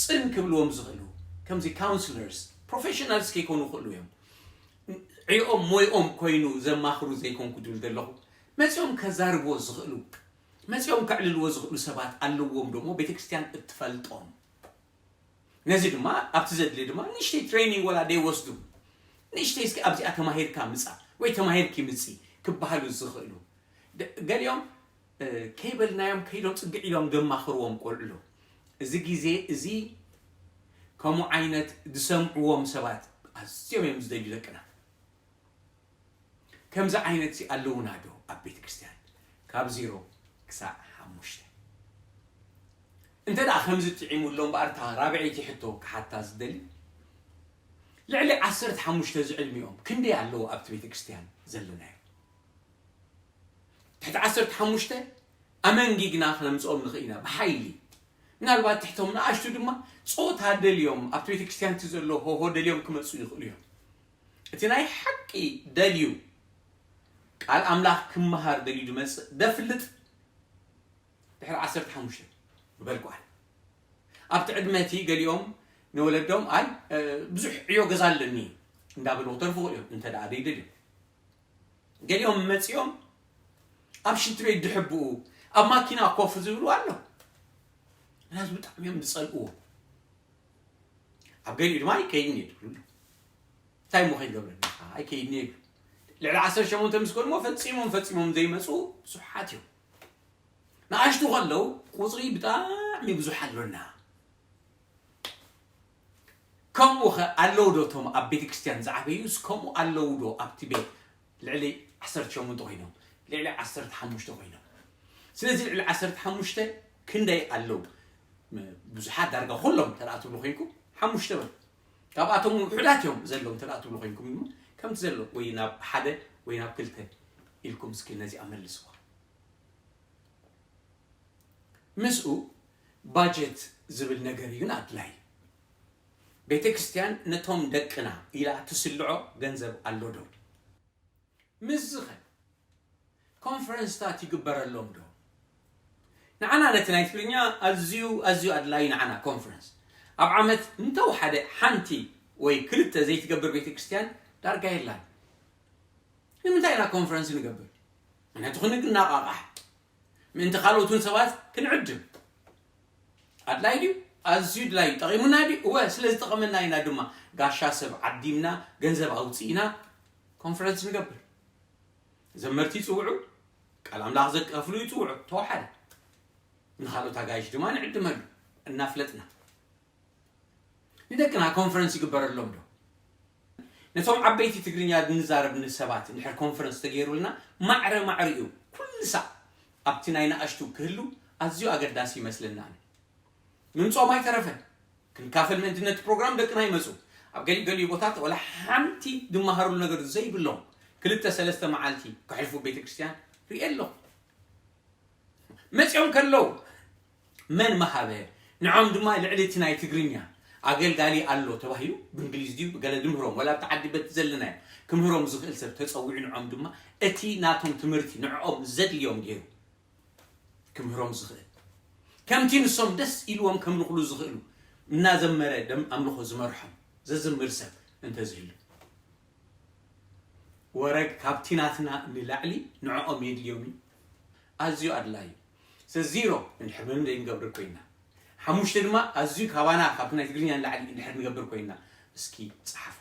ጽን ክብልዎም ዝኽእሉ ከምዚ ካውንስለርስ ፕሮፌሽናልስ ከይኮኑ ይኽእሉ እዮም። ዕኦም ሞይኦም ኮይኑ ዘማኽሩ ዘይኮንኩ ድብል ዘለኹ፣ መጺኦም ከዛርብዎ ዝኽእሉ፣ መጺኦም ከዕልልዎ ዝኽእሉ ሰባት ኣለዎም ዶሞ ቤተ ክርስቲያን እትፈልጦም። ነዚ ድማ ኣብቲ ዘድሊ ድማ ንእሽተይ ትሬኒንግ ወላ ደይወስዱ፣ ንእሽተይ እስኪ ኣብዚኣ ተማሂርካ ምጻ ወይ ተማሂርኪ ምጺ ክበሃሉ ዝኽእሉ። ደ- ገሊኦም እ፣ ከይበልናዮም ከይዶም ጽግዕ ኢሎም ዘማኽርዎም ቆልዑ ኣለዉ። እዚ ግዜ እዚ ከምኡ ዓይነት ዝሰምዕዎም ሰባት ኣዝዮም እዮም ዝደልዩ ደቅና። ከምዚ ዓይነት ሲ ኣለውና ዶ ኣብ ቤተ ክርስቲያን? ካብ ዜሮ ክሳዕ ሓሙሽተ። እንተ ደኣ ከምዚ ጥዒሙ ኣሎ እምበኣር፣ እታ ራብዐይቲ ሕቶ ክሓታ ዝደሊ፣ ልዕሊ ዓሰርተ ሓሙሽተ ዝዕድሚኦም ክንደይ ኣለዉ ኣብቲ ቤተ ክርስቲያን ዘለናዮ? ትሕቲ ዓሰርተ ሓሙሽተ ኣመንጊግና ክነምጽኦም ንኽእል ኢና ብሓይሊ። ምናልባት ትሕቶም ንኣሽቱ ድማ ጾታ ደልዮም ኣብቲ ቤተ ክርስቲያን እቲ ዘሎ ሆሆ ደልዮም ክመጹ ይኽእሉ እዮም። እቲ ናይ ሓቂ ደልዩ ቃል ኣምላኽ ክመሃር ደልዩ ድመጽእ ደፍልጥ ድሕሪ ዓሰርተ ሓሙሽተ ምበልኩ ኣነ። ኣብቲ ዕድመ እቲ ገሊኦም ንወለዶም ኣይ እ፣ ብዙሕ ዕዮ ገዛ ኣለኒ እንዳበሉ ክተርፉ እዮም እንተ ደኣ ደይደልዮም። ገሊኦም መጺኦም ኣብ ሽንቲ ቤት ድሕብኡ ኣብ ማኪና ኮፍ ዝብሉ ኣሎ። ምክንያቱ ብጣዕሚ እዮም ዝጸልእዎ። ኣብ ገሊኡ ድማ ኣይከይድን እየ ትብሉ ኣሎ። እንታይ እሞ ከይገብረኒ ኢኻ? ኣይከይድን እየ ይብሉ። ልዕሊ ዓሰርተ ሸሞንተ ምስ ኮንሞ ፈጺሞም ፈጺሞም ዘይመጹ ብዙሓት እዮም። ንኣሽቱ ከለዉ ቁጽሪ ብጣዕሚ ብዙሕ ኣሎና። ከምኡ ኸ ኣለዉ ዶ እቶም ኣብ ቤተ ክርስቲያን ዝዓበዩስ ከምኡ ኣለዉ ዶ ኣብቲ ቤት ልዕሊ ዓሰርተ ሸሞንተ ኮይኖም ልዕሊ ዓሰርተ ሓሙሽተ ኮይኖም? ስለዚ ልዕሊ ዓሰርተ ሓሙሽተ ክንደይ ኣለዉ? ም- ብዙሓት ዳርጋ ኩሎም ተደኣ ትብሉ ኮይንኩም ሓሙሽተ በሉ። ካብኣቶም ውሑዳት እዮም ዘለዉ ተደኣ ትብሉ ኮይንኩም ድማ ከምቲ ዘሎ ወይ ናብ ሓደ ወይ ናብ ክልተ ኢልኩም እስኪ ነዚኣ መልስዋ። ምስኡ ባጀት ዝብል ነገር እዩ ግን ኣድላይ። ቤተ ክርስቲያን ነቶም ደቅና ኢላ ትስልዖ ገንዘብ ኣሎ ዶ? ምስዚ ኸ ኮንፈረንስታት ይግበረሎም ዶ? ንዓና ነቲ ናይ ትግርኛ ኣዝዩ ኣዝዩ ኣድላይ ንዓና ኮንፈረንስ። ኣብ ዓመት እንተው ሓደ ሓንቲ ወይ ክልተ ዘይትገብር ቤተ ክርስቲያን ዳርጋ የላን። ንምንታይ ኢና ኮንፈረንስ ንገብር? ምክንያቱ ክንናቃቃሕ ምእንቲ ካልኦት እውን ሰባት ክንዕድም ኣድላይ ድዩ? ኣዝዩ ድላይ እዩ። ጠቒሙና ድዩ? እወ፣ ስለ ዝጠቐመና ኢና ድማ ጋሻ ሰብ ዓዲምና፣ ገንዘብ ኣውፅእና ኮንፈረንስ ንገብር። ዘመርቲ ይፅውዑ፣ ቃል ኣምላኽ ዘካፍሉ ይፅውዑ፣ ተወሓደ። ንኻልኦት ኣጋይሽ ድማ ንዕድመሉ እናፍለጥና። ንደቅና ኮንፈረንስ ይግበረሎም ዶ? ነቶም ዓበይቲ ትግርኛ ንዛረብ ንሰባት እንድሕር ኮንፈረንስ ተገይሩልና ማዕረ ማዕሪኡ ኩሉ ሳዕ ኣብቲ ናይ ንኣሽቱ ክህሉ ኣዝዩ ኣገዳሲ ይመስለና። ምምፅኦም ኣይተረፈን ክንካፈል ምእንቲ ነቲ ፕሮግራም ደቅና ይመፁ። ኣብ ገሊኡ ገሊኡ ቦታት ወላ ሓንቲ ዝመሃሩሉ ነገር ዘይብሎም ክልተ ሰለስተ መዓልቲ ከሕልፉ ቤተክርስትያን ርኤ ኣለኹ። መፂኦም ከለዉ መን መሃበ? ንዖም ድማ ልዕሊ እቲ ናይ ትግርኛ ኣገልጋሊ ኣሎ ተባሂሉ ብእንግሊዝ ድዩ ብገለ ድምህሮም ወላ ኣብቲ ዓዲ በቲ ዘለናዮ ክምህሮም ዝኽእል ሰብ ተፀዊዑ ንዖም ድማ እቲ ናቶም ትምህርቲ ንዕኦም ዘድልዮም ገይሩ ክምህሮም ዝኽእል ከምቲ ንሶም ደስ ኢልዎም ከምልኽሉ ዝኽእሉ እናዘመረ ደም ኣምልኾ ዝመርሖም ዘዝምር ሰብ እንተዝህሉ ወረግ ካብቲ ናትና ንላዕሊ ንዕኦም የድልዮም እዩ። ኣዝዩ ኣድላዩ። ዜሮ እንድሕር ምንም ዘይንገብር ኮይና ሓሙሽተ ድማ ኣዝዩ ካባና ካብቲ ናይ ትግርኛ ንላዕሊ እንድሕር ንገብር ኮይና እስኪ ጸሓፉ።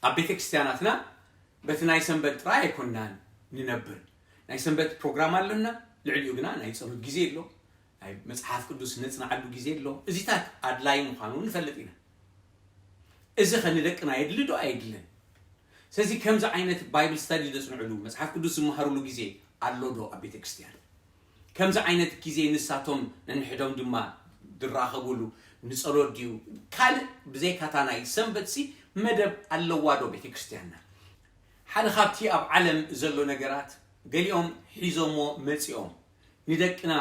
ኣብ ቤተ ክርስቲያናትና በቲ ናይ ሰንበት ጥራይ ኣይኮናን ንነብር። ናይ ሰንበት ፕሮግራም ኣለና፣ ልዕሊኡ ግና ናይ ጸሎት ግዜ ኣሎ፣ ናይ መጽሓፍ ቅዱስ ነጽንዓሉ ግዜ ኣሎ። እዚታት ኣድላይ ምዃኑ ንፈልጥ ኢና። እዚ ከ ንደቅና የድሊ ዶ ኣየድልን? ስለዚ ከምዚ ዓይነት ባይብል ስታዲ ዘጽንዕሉ፣ መጽሓፍ ቅዱስ ዝመሃሩሉ ግዜ ኣሎ ዶ ኣብ ቤተ ክርስቲያን? ከምዚ ዓይነት ግዜ ንሳቶም ነንሕዶም ድማ ዝራኸቡሉ ንጸሎት ድዩ? ካልእ ብዘይካታ ናይ ሰንበትሲ መደብ ኣለዋ ዶ ቤተ ክርስቲያንና? ሓደ ካብቲ ኣብ ዓለም ዘሎ ነገራት፣ ገሊኦም ሒዞሞ መጺኦም ንደቅና፣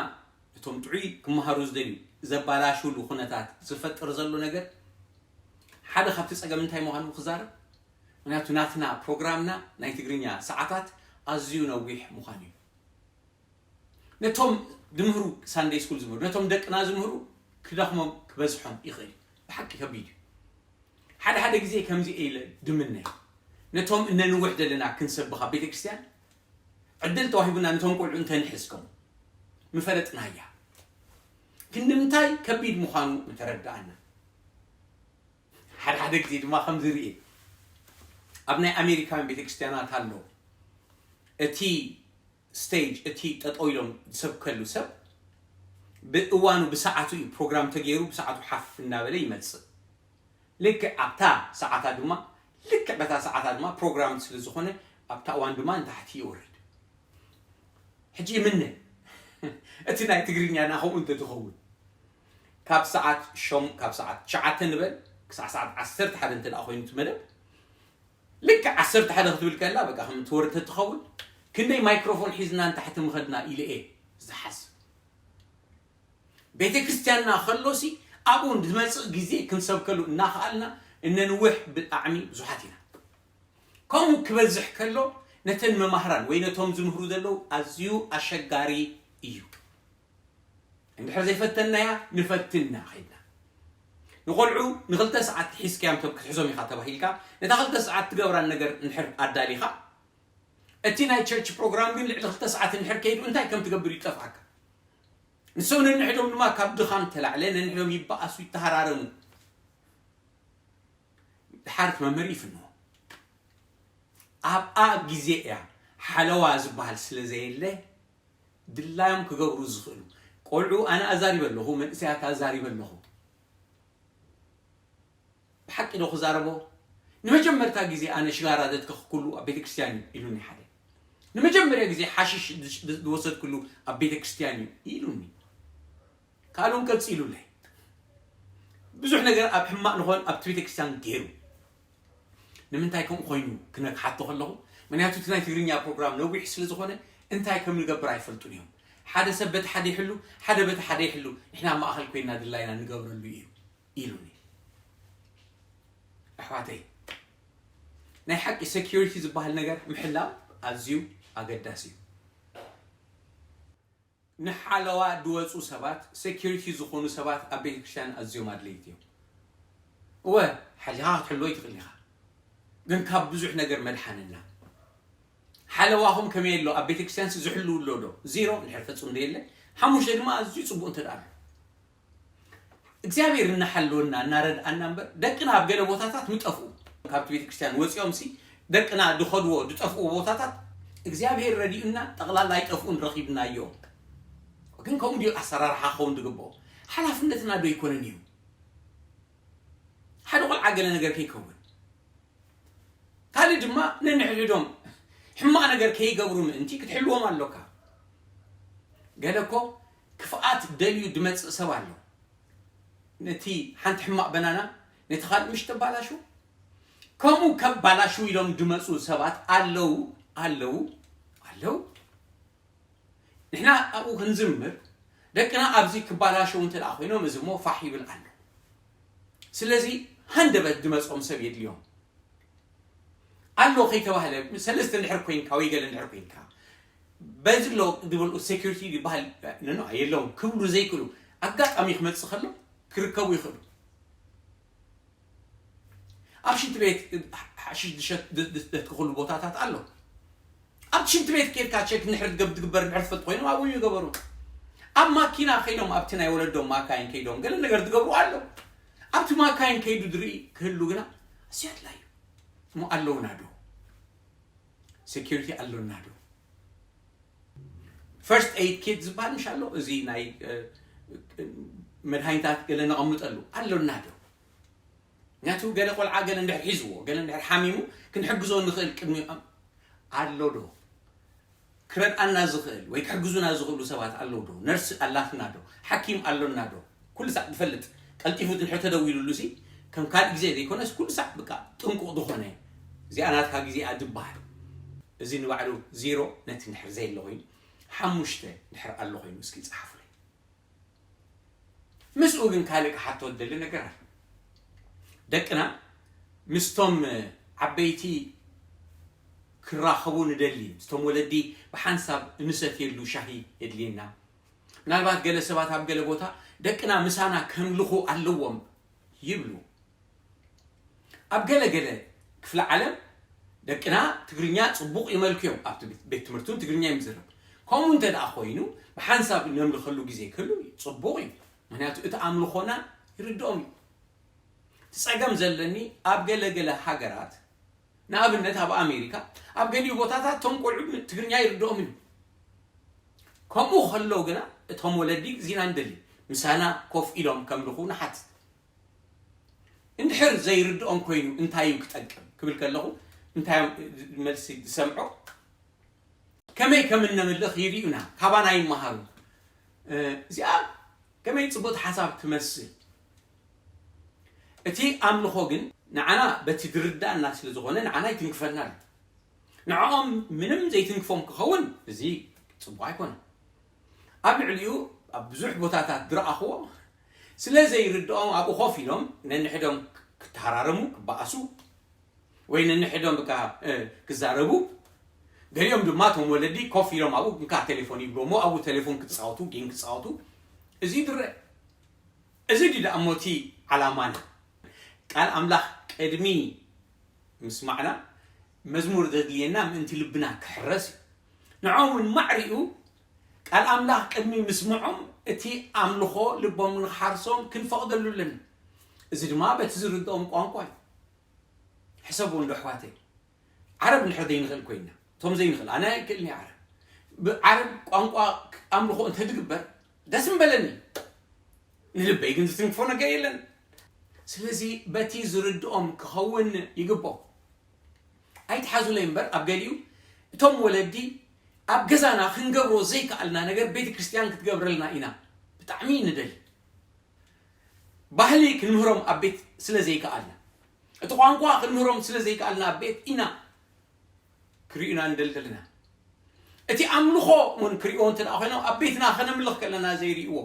እቶም ጥዑይ ክመሃሩ ዝደልዩ፣ ዘባላሽውሉ ኩነታት ዝፈጥር ዘሎ ነገር ሓደ ካብቲ ጸገም እንታይ ምዃኑ ክዛረብ። ምክንያቱ ናትና ፕሮግራምና ናይ ትግርኛ ሰዓታት ኣዝዩ ነዊሕ ምዃኑ እዩ። ነቶም ዝምህሩ፣ ሳንደይ ስኩል ዝምህሩ፣ ነቶም ደቅና ዝምህሩ ክደኽሞም ክበዝሖም ይኽእል እዩ። ብሓቂ ከቢድ እዩ። ሓደ ሓደ ግዜ ከምዚ ኢለ ድምነ፣ ነቶም እነንውሕ ዘለና ክንሰብኻ ቤተክርስትያን ዕድል ተዋሂቡና ነቶም ቆልዑ እንተንሕዝከም ምፈለጥናያ ክንዲ ምንታይ ከቢድ ምዃኑ ምተረዳኣና። ሓደ ሓደ ግዜ ድማ ከም ዝርኢ ኣብ ናይ ኣሜሪካውያን ቤተክርስትያናት ኣሎ። እቲ ስቴጅ፣ እቲ ጠጠው ኢሎም ዝሰብከሉ ሰብ ብእዋኑ ብሰዓቱ እዩ ፕሮግራም ተገይሩ፣ ብሰዓቱ ሓፍ እናበለ ይመጽእ። ልክዕ ኣብታ ሰዓታ ድማ፣ ልክዕ በታ ሰዓታ ድማ ፕሮግራም ስለ ዝኾነ ኣብታ እዋን ድማ ንታሕቲ ይወርድ። ሕጂ ይምነ እቲ ናይ ትግርኛና ከምኡ እንተትኸውን ካብ ሰዓት ሸም ካብ ሰዓት ትሽዓተ ንበል ክሳዕ ሰዓት ዓሰርተ ሓደ እንተ ደኣ ኮይኑ እቲ መደብ፣ ልክዕ ዓሰርተ ሓደ ክትብል ከላ በቃ ከም ትወርድ ተትኸውን፣ ክንደይ ማይክሮፎን ሒዝና ንታሕቲ ምኸድና ኢለ እየ ዝሓስብ። ቤተ ክርስቲያንና ከሎሲ ኣብኡ ዝመጽእ ግዜ ክንሰብከሉ እናኸኣልና እነንውሕ ብጣዕሚ ብዙሓት ኢና። ከምኡ ክበዝሕ ከሎ ነተን መማህራን ወይ ነቶም ዝምህሩ ዘለዉ ኣዝዩ ኣሸጋሪ እዩ። እንድሕር ዘይፈተንናያ ንፈትን ኢና ኸይድና። ንቖልዑ ንኽልተ ሰዓት ሒዝካዮም ተብ ክትሕዞም ኢኻ ተባሂልካ፣ ነታ ክልተ ሰዓት ትገብራን ነገር እንድሕር ኣዳሊኻ፣ እቲ ናይ ቸርች ፕሮግራም ግን ልዕሊ ክልተ ሰዓት እንድሕር ከይዱ እንታይ ከም ትገብር ይጠፍኣካ። ንሶም ነንሕዶም ድማ ካብ ድኻም ተላዕለ ነንሕዶም ይበኣሱ፣ ይተሃራረሙ። ድሓር እቲ መምህር ይፍንዎ። ኣብኣ ግዜ እያ ሓለዋ ዝበሃል ስለ ዘየለ ድላዮም ክገብሩ ዝኽእሉ። ቆልዑ ኣነ ኣዛሪበ ኣለኹ፣ መንእሰያት ኣዛሪበ ኣለኹ። ብሓቂ ዶ ክዛረቦ? ንመጀመርታ ግዜ ኣነ ሽጋራ ዘትከኽኩሉ ኣብ ቤተ ክርስቲያን እዩ ኢሉኒ ሓደ። ንመጀመርያ ግዜ ሓሽሽ ዝወሰድኩሉ ኣብ ቤተ ክርስቲያን እዩ ኢሉኒ። ካልኡን ቀጺሉለይ። ብዙሕ ነገር ኣብ ሕማቕ ንኾን ኣብቲ ቤተ ክርስቲያን ገይሩ። ንምንታይ ከምኡ ኮይኑ ክነ-፣ ክሓቶ ከለኹ፣ ምክንያቱ እቲ ናይ ትግርኛ ፕሮግራም ነዊሕ ስለ ዝኾነ እንታይ ከም ንገብር ኣይፈልጡን እዮም። ሓደ ሰብ በቲ ሓደ ይሕሉ፣ ሓደ በቲ ሓደ ይሕሉ፣ ንሕና ኣብ ማእኸል ኮይና ድላይና ንገብረሉ እዩ ኢሉኒ። ኣሕዋተይ፣ ናይ ሓቂ ሴኪሪቲ ዝበሃል ነገር ምሕላው ኣዝዩ ኣገዳሲ እዩ። ንሓለዋ ድወፁ ሰባት፣ ሴኪሪቲ ዝኾኑ ሰባት ኣብ ቤተክርስትያን ኣዝዮም ኣድለይቲ እዮም። እወ፣ ሓሊኻ ክትሕልዎ ይትኽእል ኢኻ፣ ግን ካብ ብዙሕ ነገር መድሓንና። ሓለዋኹም ከመይ ኣሎ? ኣብ ቤተክርስትያንሲ ዝሕልው ኣሎ ዶ? ዜሮ እንድሕር ፈጹም ዘየለ፣ ሓሙሽተ ድማ ኣዝዩ ጽቡቕ እንተ ደኣ ኣሎ። እግዚኣብሔር እናሓለወና እናረድኣና እምበር፣ ደቅና ኣብ ገለ ቦታታት ምጠፍኡ። ካብቲ ቤተክርስትያን ወጺኦምሲ ደቅና ድኸድዎ ድጠፍኡ ቦታታት እግዚኣብሔር ረዲኡና ጠቕላላ ኣይጠፍኡን፣ ረኺብናዮም። ግን ከምኡ ድዩ ኣሰራርሓ ክኸውን ዝግብኦ? ሓላፍነትና ዶ ኣይኮነን እዩ? ሓደ ቆልዓ ገለ ነገር ከይከውን፣ ካልእ ድማ ነንሕድሕዶም ሕማቕ ነገር ከይገብሩ ምእንቲ ክትሕልዎም ኣሎካ። ገለ እኮ ክፍኣት ደልዩ ድመጽእ ሰብ ኣሎ። ነቲ ሓንቲ ሕማቕ በናና ነቲ ካልእ ምሽ ተባላሹ። ከምኡ ከባላሹ ኢሎም ድመጹ ሰባት ኣለዉ፣ ኣለዉ፣ ኣለዉ። ንሕና ኣብኡ ክንዝምር፣ ደቅና ኣብዚ ክባላሸው እንተ ደኣ ኮይኖም፣ እዚ እሞ ፋሕ ይብል ኣሎ። ስለዚ ሃንደበት ድመጾም ሰብ የድልዮም ኣሎ። ከይተባህለ፣ ሰለስተ እንድሕር ኮይንካ ወይ ገለ እንድሕር ኮይንካ፣ በዚ ኣሎ ድበልኡ ሴኩሪቲ ዝበሃል፣ ኖ፣ ኖ፣ የለውም ክብሉ ዘይክእሉ፣ ኣጋጣሚ ክመጽእ ከሎ ክርከቡ ይኽእሉ። ኣብ ሽንቲ ቤት ሓሽሽ ድሸት-፣ ድ-፣ ድ-፣ ደትክኽሉ ቦታታት ኣሎ። ኣብቲ ሽንቲ ቤት ኬድካ ቸክ እንድሕር ትገብ-፣ ትግበር እንድሕር ትፈልጥ ኮይኖም ኣብኡ ይገበሩ። ኣብ ማኪና ከይዶም፣ ኣብቲ ናይ ወለዶም ማካይን ከይዶም ገለ ነገር ትገብሩ ኣሎ። ኣብቲ ማካይን ከይዱ ድርኢ ክህሉ ግና ኣዝዩ ኣድላዩ። እሞ ኣለውና ዶ? ሴኩሪቲ ኣሎና ዶ? ፈርስት ኤይድ ኪት ዝበሃል ምሽ ኣሎ? እዚ ናይ፣ እ፣ መድሃኒታት ገለ ነቐምጠሉ ኣሎና ዶ? ምክንያቱ ገለ ቆልዓ ገለ እንድሕር ሒዝዎ፣ ገለ እንድሕር ሓሚሙ፣ ክንሕግዞ ንኽእል ቅድሚ ኣሎ ዶ? ክረድኣና ዝኽእል ወይ ክሕግዙና ዝኽእሉ ሰባት ኣለዉ ዶ? ነርስ ኣላትና ዶ? ሓኪም ኣሎና ዶ? ኩሉ ሳዕ ዝፈልጥ፣ ቀልጢፉ እንድሕር ተደዊሉሉ ሲ፣ ከም ካልእ ግዜ ዘይኮነስ ኩሉ ሳዕ በቃ ጥንቁቕ ዝኾነ፣ እዚኣ ናትካ ግዜ እያ ዝበሃል። እዚ ንባዕሉ ዜሮ ነቲ እንድሕር ዘየለ ኮይኑ፣ ሓሙሽተ እንድሕር ኣሎ ኮይኑ እስኪ ጸሓፉለይ። ምስኡ ግን ካልእ ክሓቶ ዝደሊ ነገር ኣሎ። ደቅና ምስቶም ዓበይቲ ክራኸቡ ንደሊ፣ ምስቶም ወለዲ ብሓንሳብ እንሰትየሉ ሻሂ የድልየና። ምናልባት ገለ ሰባት ኣብ ገለ ቦታ ደቅና ምሳና ከምልኹ ኣለዎም ይብሉ። ኣብ ገለ ገለ ክፍለ ዓለም ደቅና ትግርኛ ጽቡቕ ይመልኩ እዮም። ኣብቲ ቤት ቤት ትምህርቲ እውን ትግርኛ እዮም ዝዝረብ። ከምኡ እንተ ደኣ ኮይኑ ብሓንሳብ እነምልኸሉ ግዜ ክህሉ ጽቡቕ እዩ። ምክንያቱ እቲ ኣምልኾና ይርድኦም እዩ። እቲ ጸገም ዘለኒ ኣብ ገለ ገለ ሃገራት፣ ንኣብነት ኣብ ኣሜሪካ፣ ኣብ ገሊኡ ቦታታት እቶም ቆልዑ ትግርኛ ይርድኦም እዩ። ከምኡ ከሎ ግና እቶም ወለዲ እዚና ንደሊ፣ ምሳና ኮፍ ኢሎም ከምልኹ ንሓትት። እንድሕር ዘይርድኦም ኮይኑ እንታይ እዩ ክጠቅም ክብል ከለኹ እንታይ እዮም መልሲ ዝሰምዖ? ከመይ ከም እነምልኽ ይርእዩና፣ ካባና ይመሃሩ። እ፣ እዚኣ ከመይ ጽቡቕቲ ሓሳብ ትመስል። እቲ ኣምልኾ ግን ንዓና በቲ ዝርዳእና ስለ ዝኾነ ንዓና ይትንክፈና ኣሎ። ንዕኦም ምንም ዘይትንክፎም ክኸውን እዚ ጽቡቕ ኣይኮነን። ኣብ ልዕሊኡ ኣብ ብዙሕ ቦታታት ዝረኣኽዎ ስለ ዘይርድኦም ኣብኡ ኮፍ ኢሎም ነንሕዶም ክተሃራረሙ፣ ክበኣሱ ወይ ነንሕዶም በቃ፣ እ፣ ክዛረቡ፣ ገሊኦም ድማ እቶም ወለዲ ኮፍ ኢሎም ኣብኡ እንካ ቴሌፎን ይብልዎ እሞ ኣብኡ ቴሌፎን ክጻወቱ፣ ጌም ክጻወቱ፣ እዚ ይድረ። እዚ ድዩ ደኣ እሞ እቲ ዓላማና? ቃል ኣምላኽ ቅድሚ ምስማዕና መዝሙር ዘድልየና ምእንቲ ልብና ክሕረስ እዩ። ንዕኦም እውን ማዕሪኡ ቃል ኣምላኽ ቅድሚ ምስምዖም እቲ ኣምልኾ ልቦም ንክሓርሶም ክንፈቕደሉ ኣለና። እዚ ድማ በቲ ዝርድኦም ቋንቋ እዩ። ሕሰቡ እንዶ ኣሕዋተይ፣ ዓረብ እንድሕር ዘይንኽእል ኮይና፣ እቶም ዘይንኽእል፣ ኣነ ኣይክእልን እየ ዓረብ። ብዓረብ ቋንቋ ኣምልኾ እንተዝግበር ደስ ምበለኒ። ንልበይ ግን ዝትንክፎ ነገር የለን። ስለዚ በቲ ዝርድኦም ክኸውን ይግብኦ። ኣይትሓዙለይ እምበር ኣብ ገሊኡ እቶም ወለዲ ኣብ ገዛና ክንገብሮ ዘይከኣልና ነገር ቤተ ክርስቲያን ክትገብረልና ኢና ብጣዕሚ ንደሊ። ባህሊ ክንምህሮም ኣብ ቤት ስለ ዘይከኣልና፣ እቲ ቋንቋ ክንምህሮም ስለ ዘይከኣልና ኣብ ቤት ኢና ክርእዩና ንደሊ ዘለና። እቲ ኣምልኾ እውን ክርእይዎ እንተ ደኣ ኮይኖም ኣብ ቤትና ከነምልኽ ከለና ዘይርእይዎ፣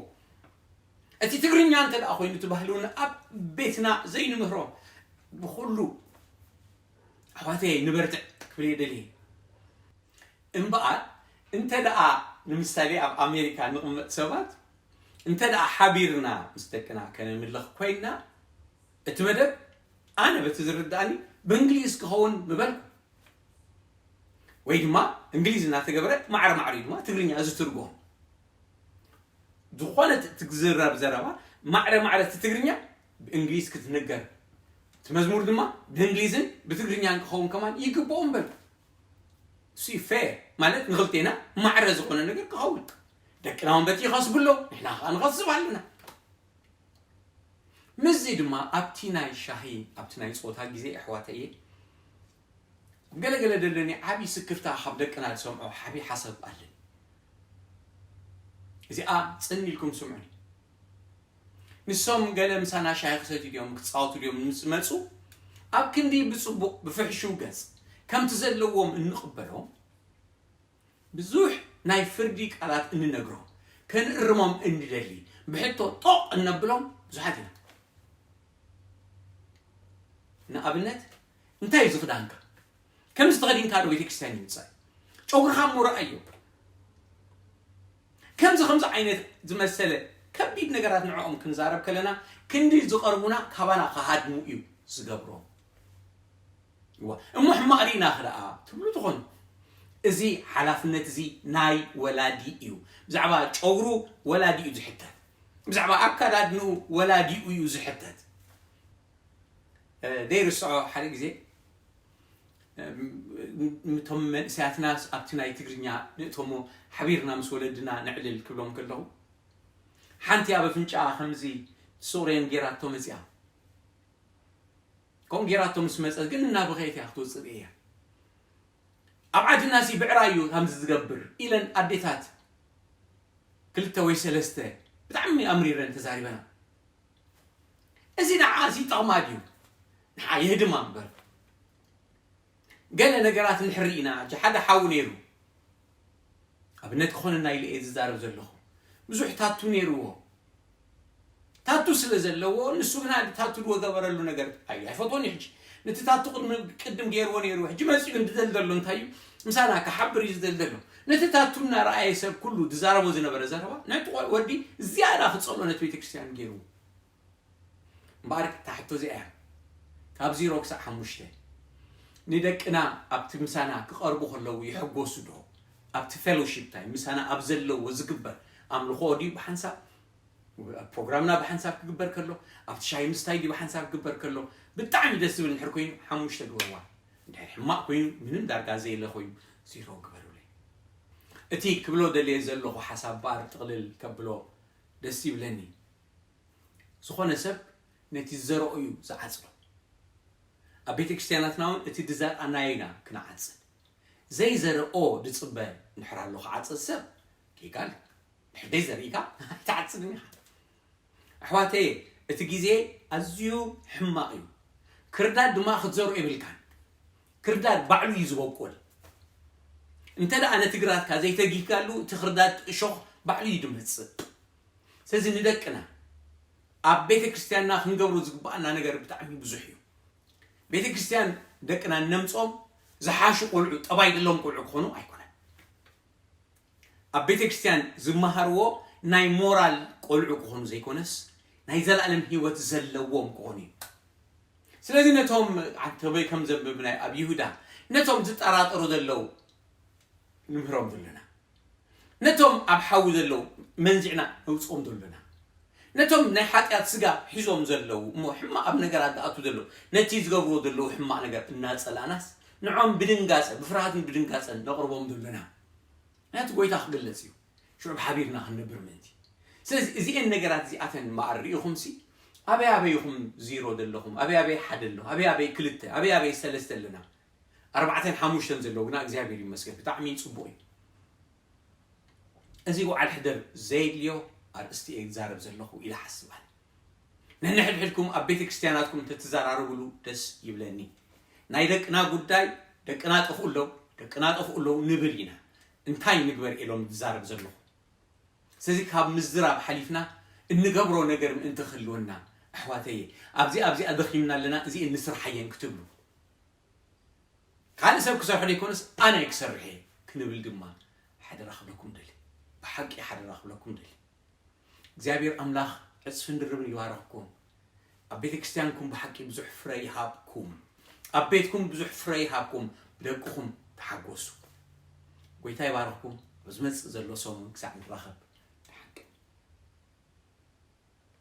እቲ ትግርኛ እንተ ደኣ ኮይኑ እቲ ባህሊ እውን ኣብ ቤትና ዘይንምህሮ ብኹሉ ኣሕዋተይ ንበርትዕ ክብል እየ ደልየ። እምበኣር እንተ ደኣ ንምሳሌ ኣብ ኣሜሪካ ንቕመጥ ሰባት እንተ ደኣ ሓቢርና ምስ ደቅና ከነምልኽ ኮይንና እቲ መደብ ኣነ በቲ ዝርዳእኒ ብእንግሊዝ ክኸውን ምበልኩ ወይ ድማ እንግሊዝ እናተገብረ ማዕረ ማዕሪኡ ድማ ትግርኛ ዝትርጎም ዝኾነ ት- ትዝረብ ዘረባ ማዕረ ማዕረ እቲ ትግርኛ ብእንግሊዝ ክትንገር እቲ መዝሙር ድማ ብእንግሊዝን ብትግርኛን ክኸውን ከማን ይግብኦ እምበር እሱ ፌር ማለት ንክልቴና ማዕረ ዝኾነ ነገር ክኸውን ደቅና እውን በቲ ይኸስቡ ኣለዉ ንሕና ከዓ ንኸስብ ኣለና ምስዚ ድማ ኣብቲ ናይ ሻሂ ኣብቲ ናይ ፆታ ግዜ ኣሕዋተየ ገለገለ ደለኒ ዓብዪ ስክፍታ ካብ ደቅና ዝሰምዖ ዓብዪ ሓሳብ ኣለኒ እዚኣ ፅን ኢልኩም ስምዑኒ ንሶም ገለ ምሳና ሻሂ ክሰትዩ ድዮም ክፃወቱ ድዮም ምስ መፁ ኣብ ክንዲ ብፅቡቕ ብፍሕሹው ገፅ ከምቲ ዘለዎም እንቕበሎም ብዙሕ ናይ ፍርዲ ቃላት እንነግሮም ከንእርሞም እንደሊ ብሕቶ ጦቕ እነብሎም ብዙሓት ኢና ንኣብነት እንታይ እዩ ዝኽዳንካ ከምዚ ተኸዲንካ ዶ ቤተክርስትያን ይምፃእ ጨጉርኻ እሞ ረኣዮ ከምዚ ከምዚ ዓይነት ዝመሰለ ከቢድ ነገራት ንዕኦም ክንዛረብ ከለና ክንዲ ዝቐርቡና ካባና ክሃድሙ እዩ ዝገብሮም እሞ ሕማቕ ርኢና ክደኣ ትብሉ ትኾኑ እዚ ሓላፍነት እዚ ናይ ወላዲ እዩ ብዛዕባ ጨጉሩ ወላዲ እዩ ዝሕተት ብዛዕባ ኣካዳድንኡ ወላዲኡ እዩ ዝሕተት ዘይርስዖ ሓደ ግዜ እቶም መንእሰያትና ኣብቲ ናይ ትግርኛ ንእቶሞ ሓቢርና ምስ ወለድና ነዕልል ክብሎም ከለኹ ሓንቲ ኣብ ኣፍንጫኣ ከምዚ ስቑሬን ጌራቶ መፂኣ ከምኡ ጌራቶ ምስ መጸት ግን እናበኸየት እያ ክትወጽእ እያ። ኣብ ዓድናሲ ብዕራይ እዩ ከምዚ ዝገብር ኢለን ኣዴታት ክልተ ወይ ሰለስተ ብጣዕሚ ኣምሪረን ተዛሪበና። እዚ ንዓኣ እዚ ይጠቕማ ድዩ? ንዓ የህድማ እምበር። ገለ ነገራት ንሕሪ ኢና። ሕጂ ሓደ ሓው ነይሩ፣ ኣብነት ክኾነና ኢለ እየ ዝዛረብ ዘለኹ። ብዙሕ ታቱ ነይርዎ። ታቱ ስለ ዘለዎ ንሱ ግና ታቱ ዝገበረሉ ነገር ኣዩ ኣይፈትዎን እዩ። ሕጂ ነቲ ታቱ ቅድሚ ቅድም ገይርዎ ነይሩ፣ ሕጂ መጺኡ ግን ዝደልደሎ እንታይ እዩ? ምሳና ክሓብር እዩ ዝደልደሎ። ነቲ ታቱ እናረኣየ ሰብ ኩሉ ዝዛረቦ ዝነበረ ዘረባ ነቲ ቆ- ወዲ ዝያዳ ክጸልኦ ነቲ ቤተክርስትያን ገይርዎ። እምበኣር እታ ሕቶ እዚኣ እያ። ካብ ዜሮ ክሳዕ ሓሙሽተ ንደቅና ኣብቲ ምሳና ክቐርቡ ከለዉ ይሕጎሱ ዶ? ኣብቲ ፌሎሺፕ ታይም ምሳና ኣብ ዘለዎ ዝግበር ኣምልኾ ድዩ ብሓንሳብ? ኣብ ፕሮግራምና ብሓንሳብ ክግበር ከሎ፣ ኣብቲ ሻሂ ምስታይ ድዩ ብሓንሳብ ክግበር ከሎ? ብጣዕሚ ደስ ዝብል እንድሕር ኮይኑ ሓሙሽተ ግበርዋ። እንድሕር ሕማቕ ኮይኑ ምንም ዳርጋ ዘየለ ኮይኑ ዜሮ ግበሩለይ። እቲ ክብሎ ደልየ ዘለኹ ሓሳብ ባር ጥቕልል ከብሎ ደስ ይብለኒ። ዝኾነ ሰብ ነቲ ዝዘርኦ እዩ ዝዓጽዶ። ኣብ ቤተ ክርስቲያናትና እውን እቲ ዝዘርኣናዮ ኢና ክንዓጽድ። ዘይዘርኦ ዝጽበ እንድሕር ኣሎ ክዓጽድ ሰብ ጌጋ ኣሎ። ድሕር ዘይዘሪእካ ኣይትዓጽድን ኢኻ። ኣሕዋተየ፣ እቲ ግዜ ኣዝዩ ሕማቕ እዩ። ክርዳድ ድማ ክትዘርኦ የብልካን። ክርዳድ ባዕሉ እዩ ዝበቁል። እንተ ደኣ ነቲ ግራትካ ዘይተጊካሉ እቲ ክርዳድ እሾኽ ባዕሉ እዩ ዝመጽእ። ስለዚ ንደቅና ኣብ ቤተ ክርስቲያንና ክንገብሮ ዝግባኣና ነገር ብጣዕሚ ብዙሕ እዩ። ቤተ ክርስቲያን ደቅና እነምጾም ዝሓሹ ቆልዑ፣ ጠባይ ዘለዎም ቆልዑ ክኾኑ ኣይኮነን። ኣብ ቤተ ክርስቲያን ዝመሃርዎ ናይ ሞራል ቆልዑ ክኾኑ ዘይኮነስ ናይ ዘላለም ህይወት ዘለዎም ክኾኑ እዩ። ስለዚ ነቶም ኣንተበይ ከም ዘንብብናይ ኣብ ይሁዳ ነቶም ዝጠራጠሩ ዘለዉ ንምህሮም ዘለና፣ ነቶም ኣብ ሓዊ ዘለዉ መንዚዕና ነውፅኦም ዘለና፣ ነቶም ናይ ሓጢኣት ስጋ ሒዞም ዘለዉ እሞ ሕማቕ ኣብ ነገራት ዝኣቱ ዘለዉ ነቲ ዝገብርዎ ዘለዉ ሕማቕ ነገር እናጸላእናስ ንዖም ብድንጋጸ ብፍርሃትን ብድንጋጸን ነቕርቦም ዘለና ናቲ ጎይታ ክግለጽ እዩ። ሽዑ ሓቢርና ክንነብር ምእንቲ። ስለዚ እዚኤን ነገራት እዚኣተን እምበኣር ርኢኹምሲ ኣበይ ኣበይ ኢኹም ዜሮ ዘለኹም፣ ኣበይ ኣበይ ሓደ ኣሎ፣ ኣበይ ኣበይ ክልተ፣ ኣበይ ኣበይ ሰለስተ ኣለና። ኣርባዕተን ሓሙሽተን ዘለዉ ግና እግዚኣብሔር ይመስገን ብጣዕሚ ጽቡቕ እዩ። እዚ ውዓል ሕደር ዘየድልዮ ኣርእስቲ እየ ዝዛረብ ዘለኹ ኢለ ሓስባል። ነንሕድሕድኩም ኣብ ቤተ ክርስቲያናትኩም እንተትዘራረብሉ ደስ ይብለኒ። ናይ ደቅና ጉዳይ ደቅና ጠፍኡ ኣለዉ፣ ደቅና ጠፍኡ ኣለዉ ንብል ኢና። እንታይ ንግበር ኢሎም ዝዛረብ ዘለኹ። ስለዚ ካብ ምዝራብ ሓሊፍና እንገብሮ ነገር ምእንቲ ክህልወና ኣሕዋተየ፣ ኣብዚ ኣብዚኣ ደኺምና ኣለና፣ እዚ እንስርሓየን ክትብሉ ካልእ ሰብ ክሰርሖ ዘይኮነስ ኣነ ክሰርሕ እየ ክንብል ድማ ሓደራ ክብለኩም ደሊ። ብሓቂ ሓደራ ክብለኩም ደሊ። እግዚኣብሔር ኣምላኽ ዕጽፍን ድርብን ይባረኽኩም። ኣብ ቤተ ክርስቲያንኩም ብሓቂ ብዙሕ ፍረ ይሃብኩም። ኣብ ቤትኩም ብዙሕ ፍረ ይሃብኩም። ብደቅኹም ተሓጎሱ። ጎይታ ይባረኽኩም። ኣብ ዝመጽእ ዘሎ ሰሙን ክሳዕ ንራኸብ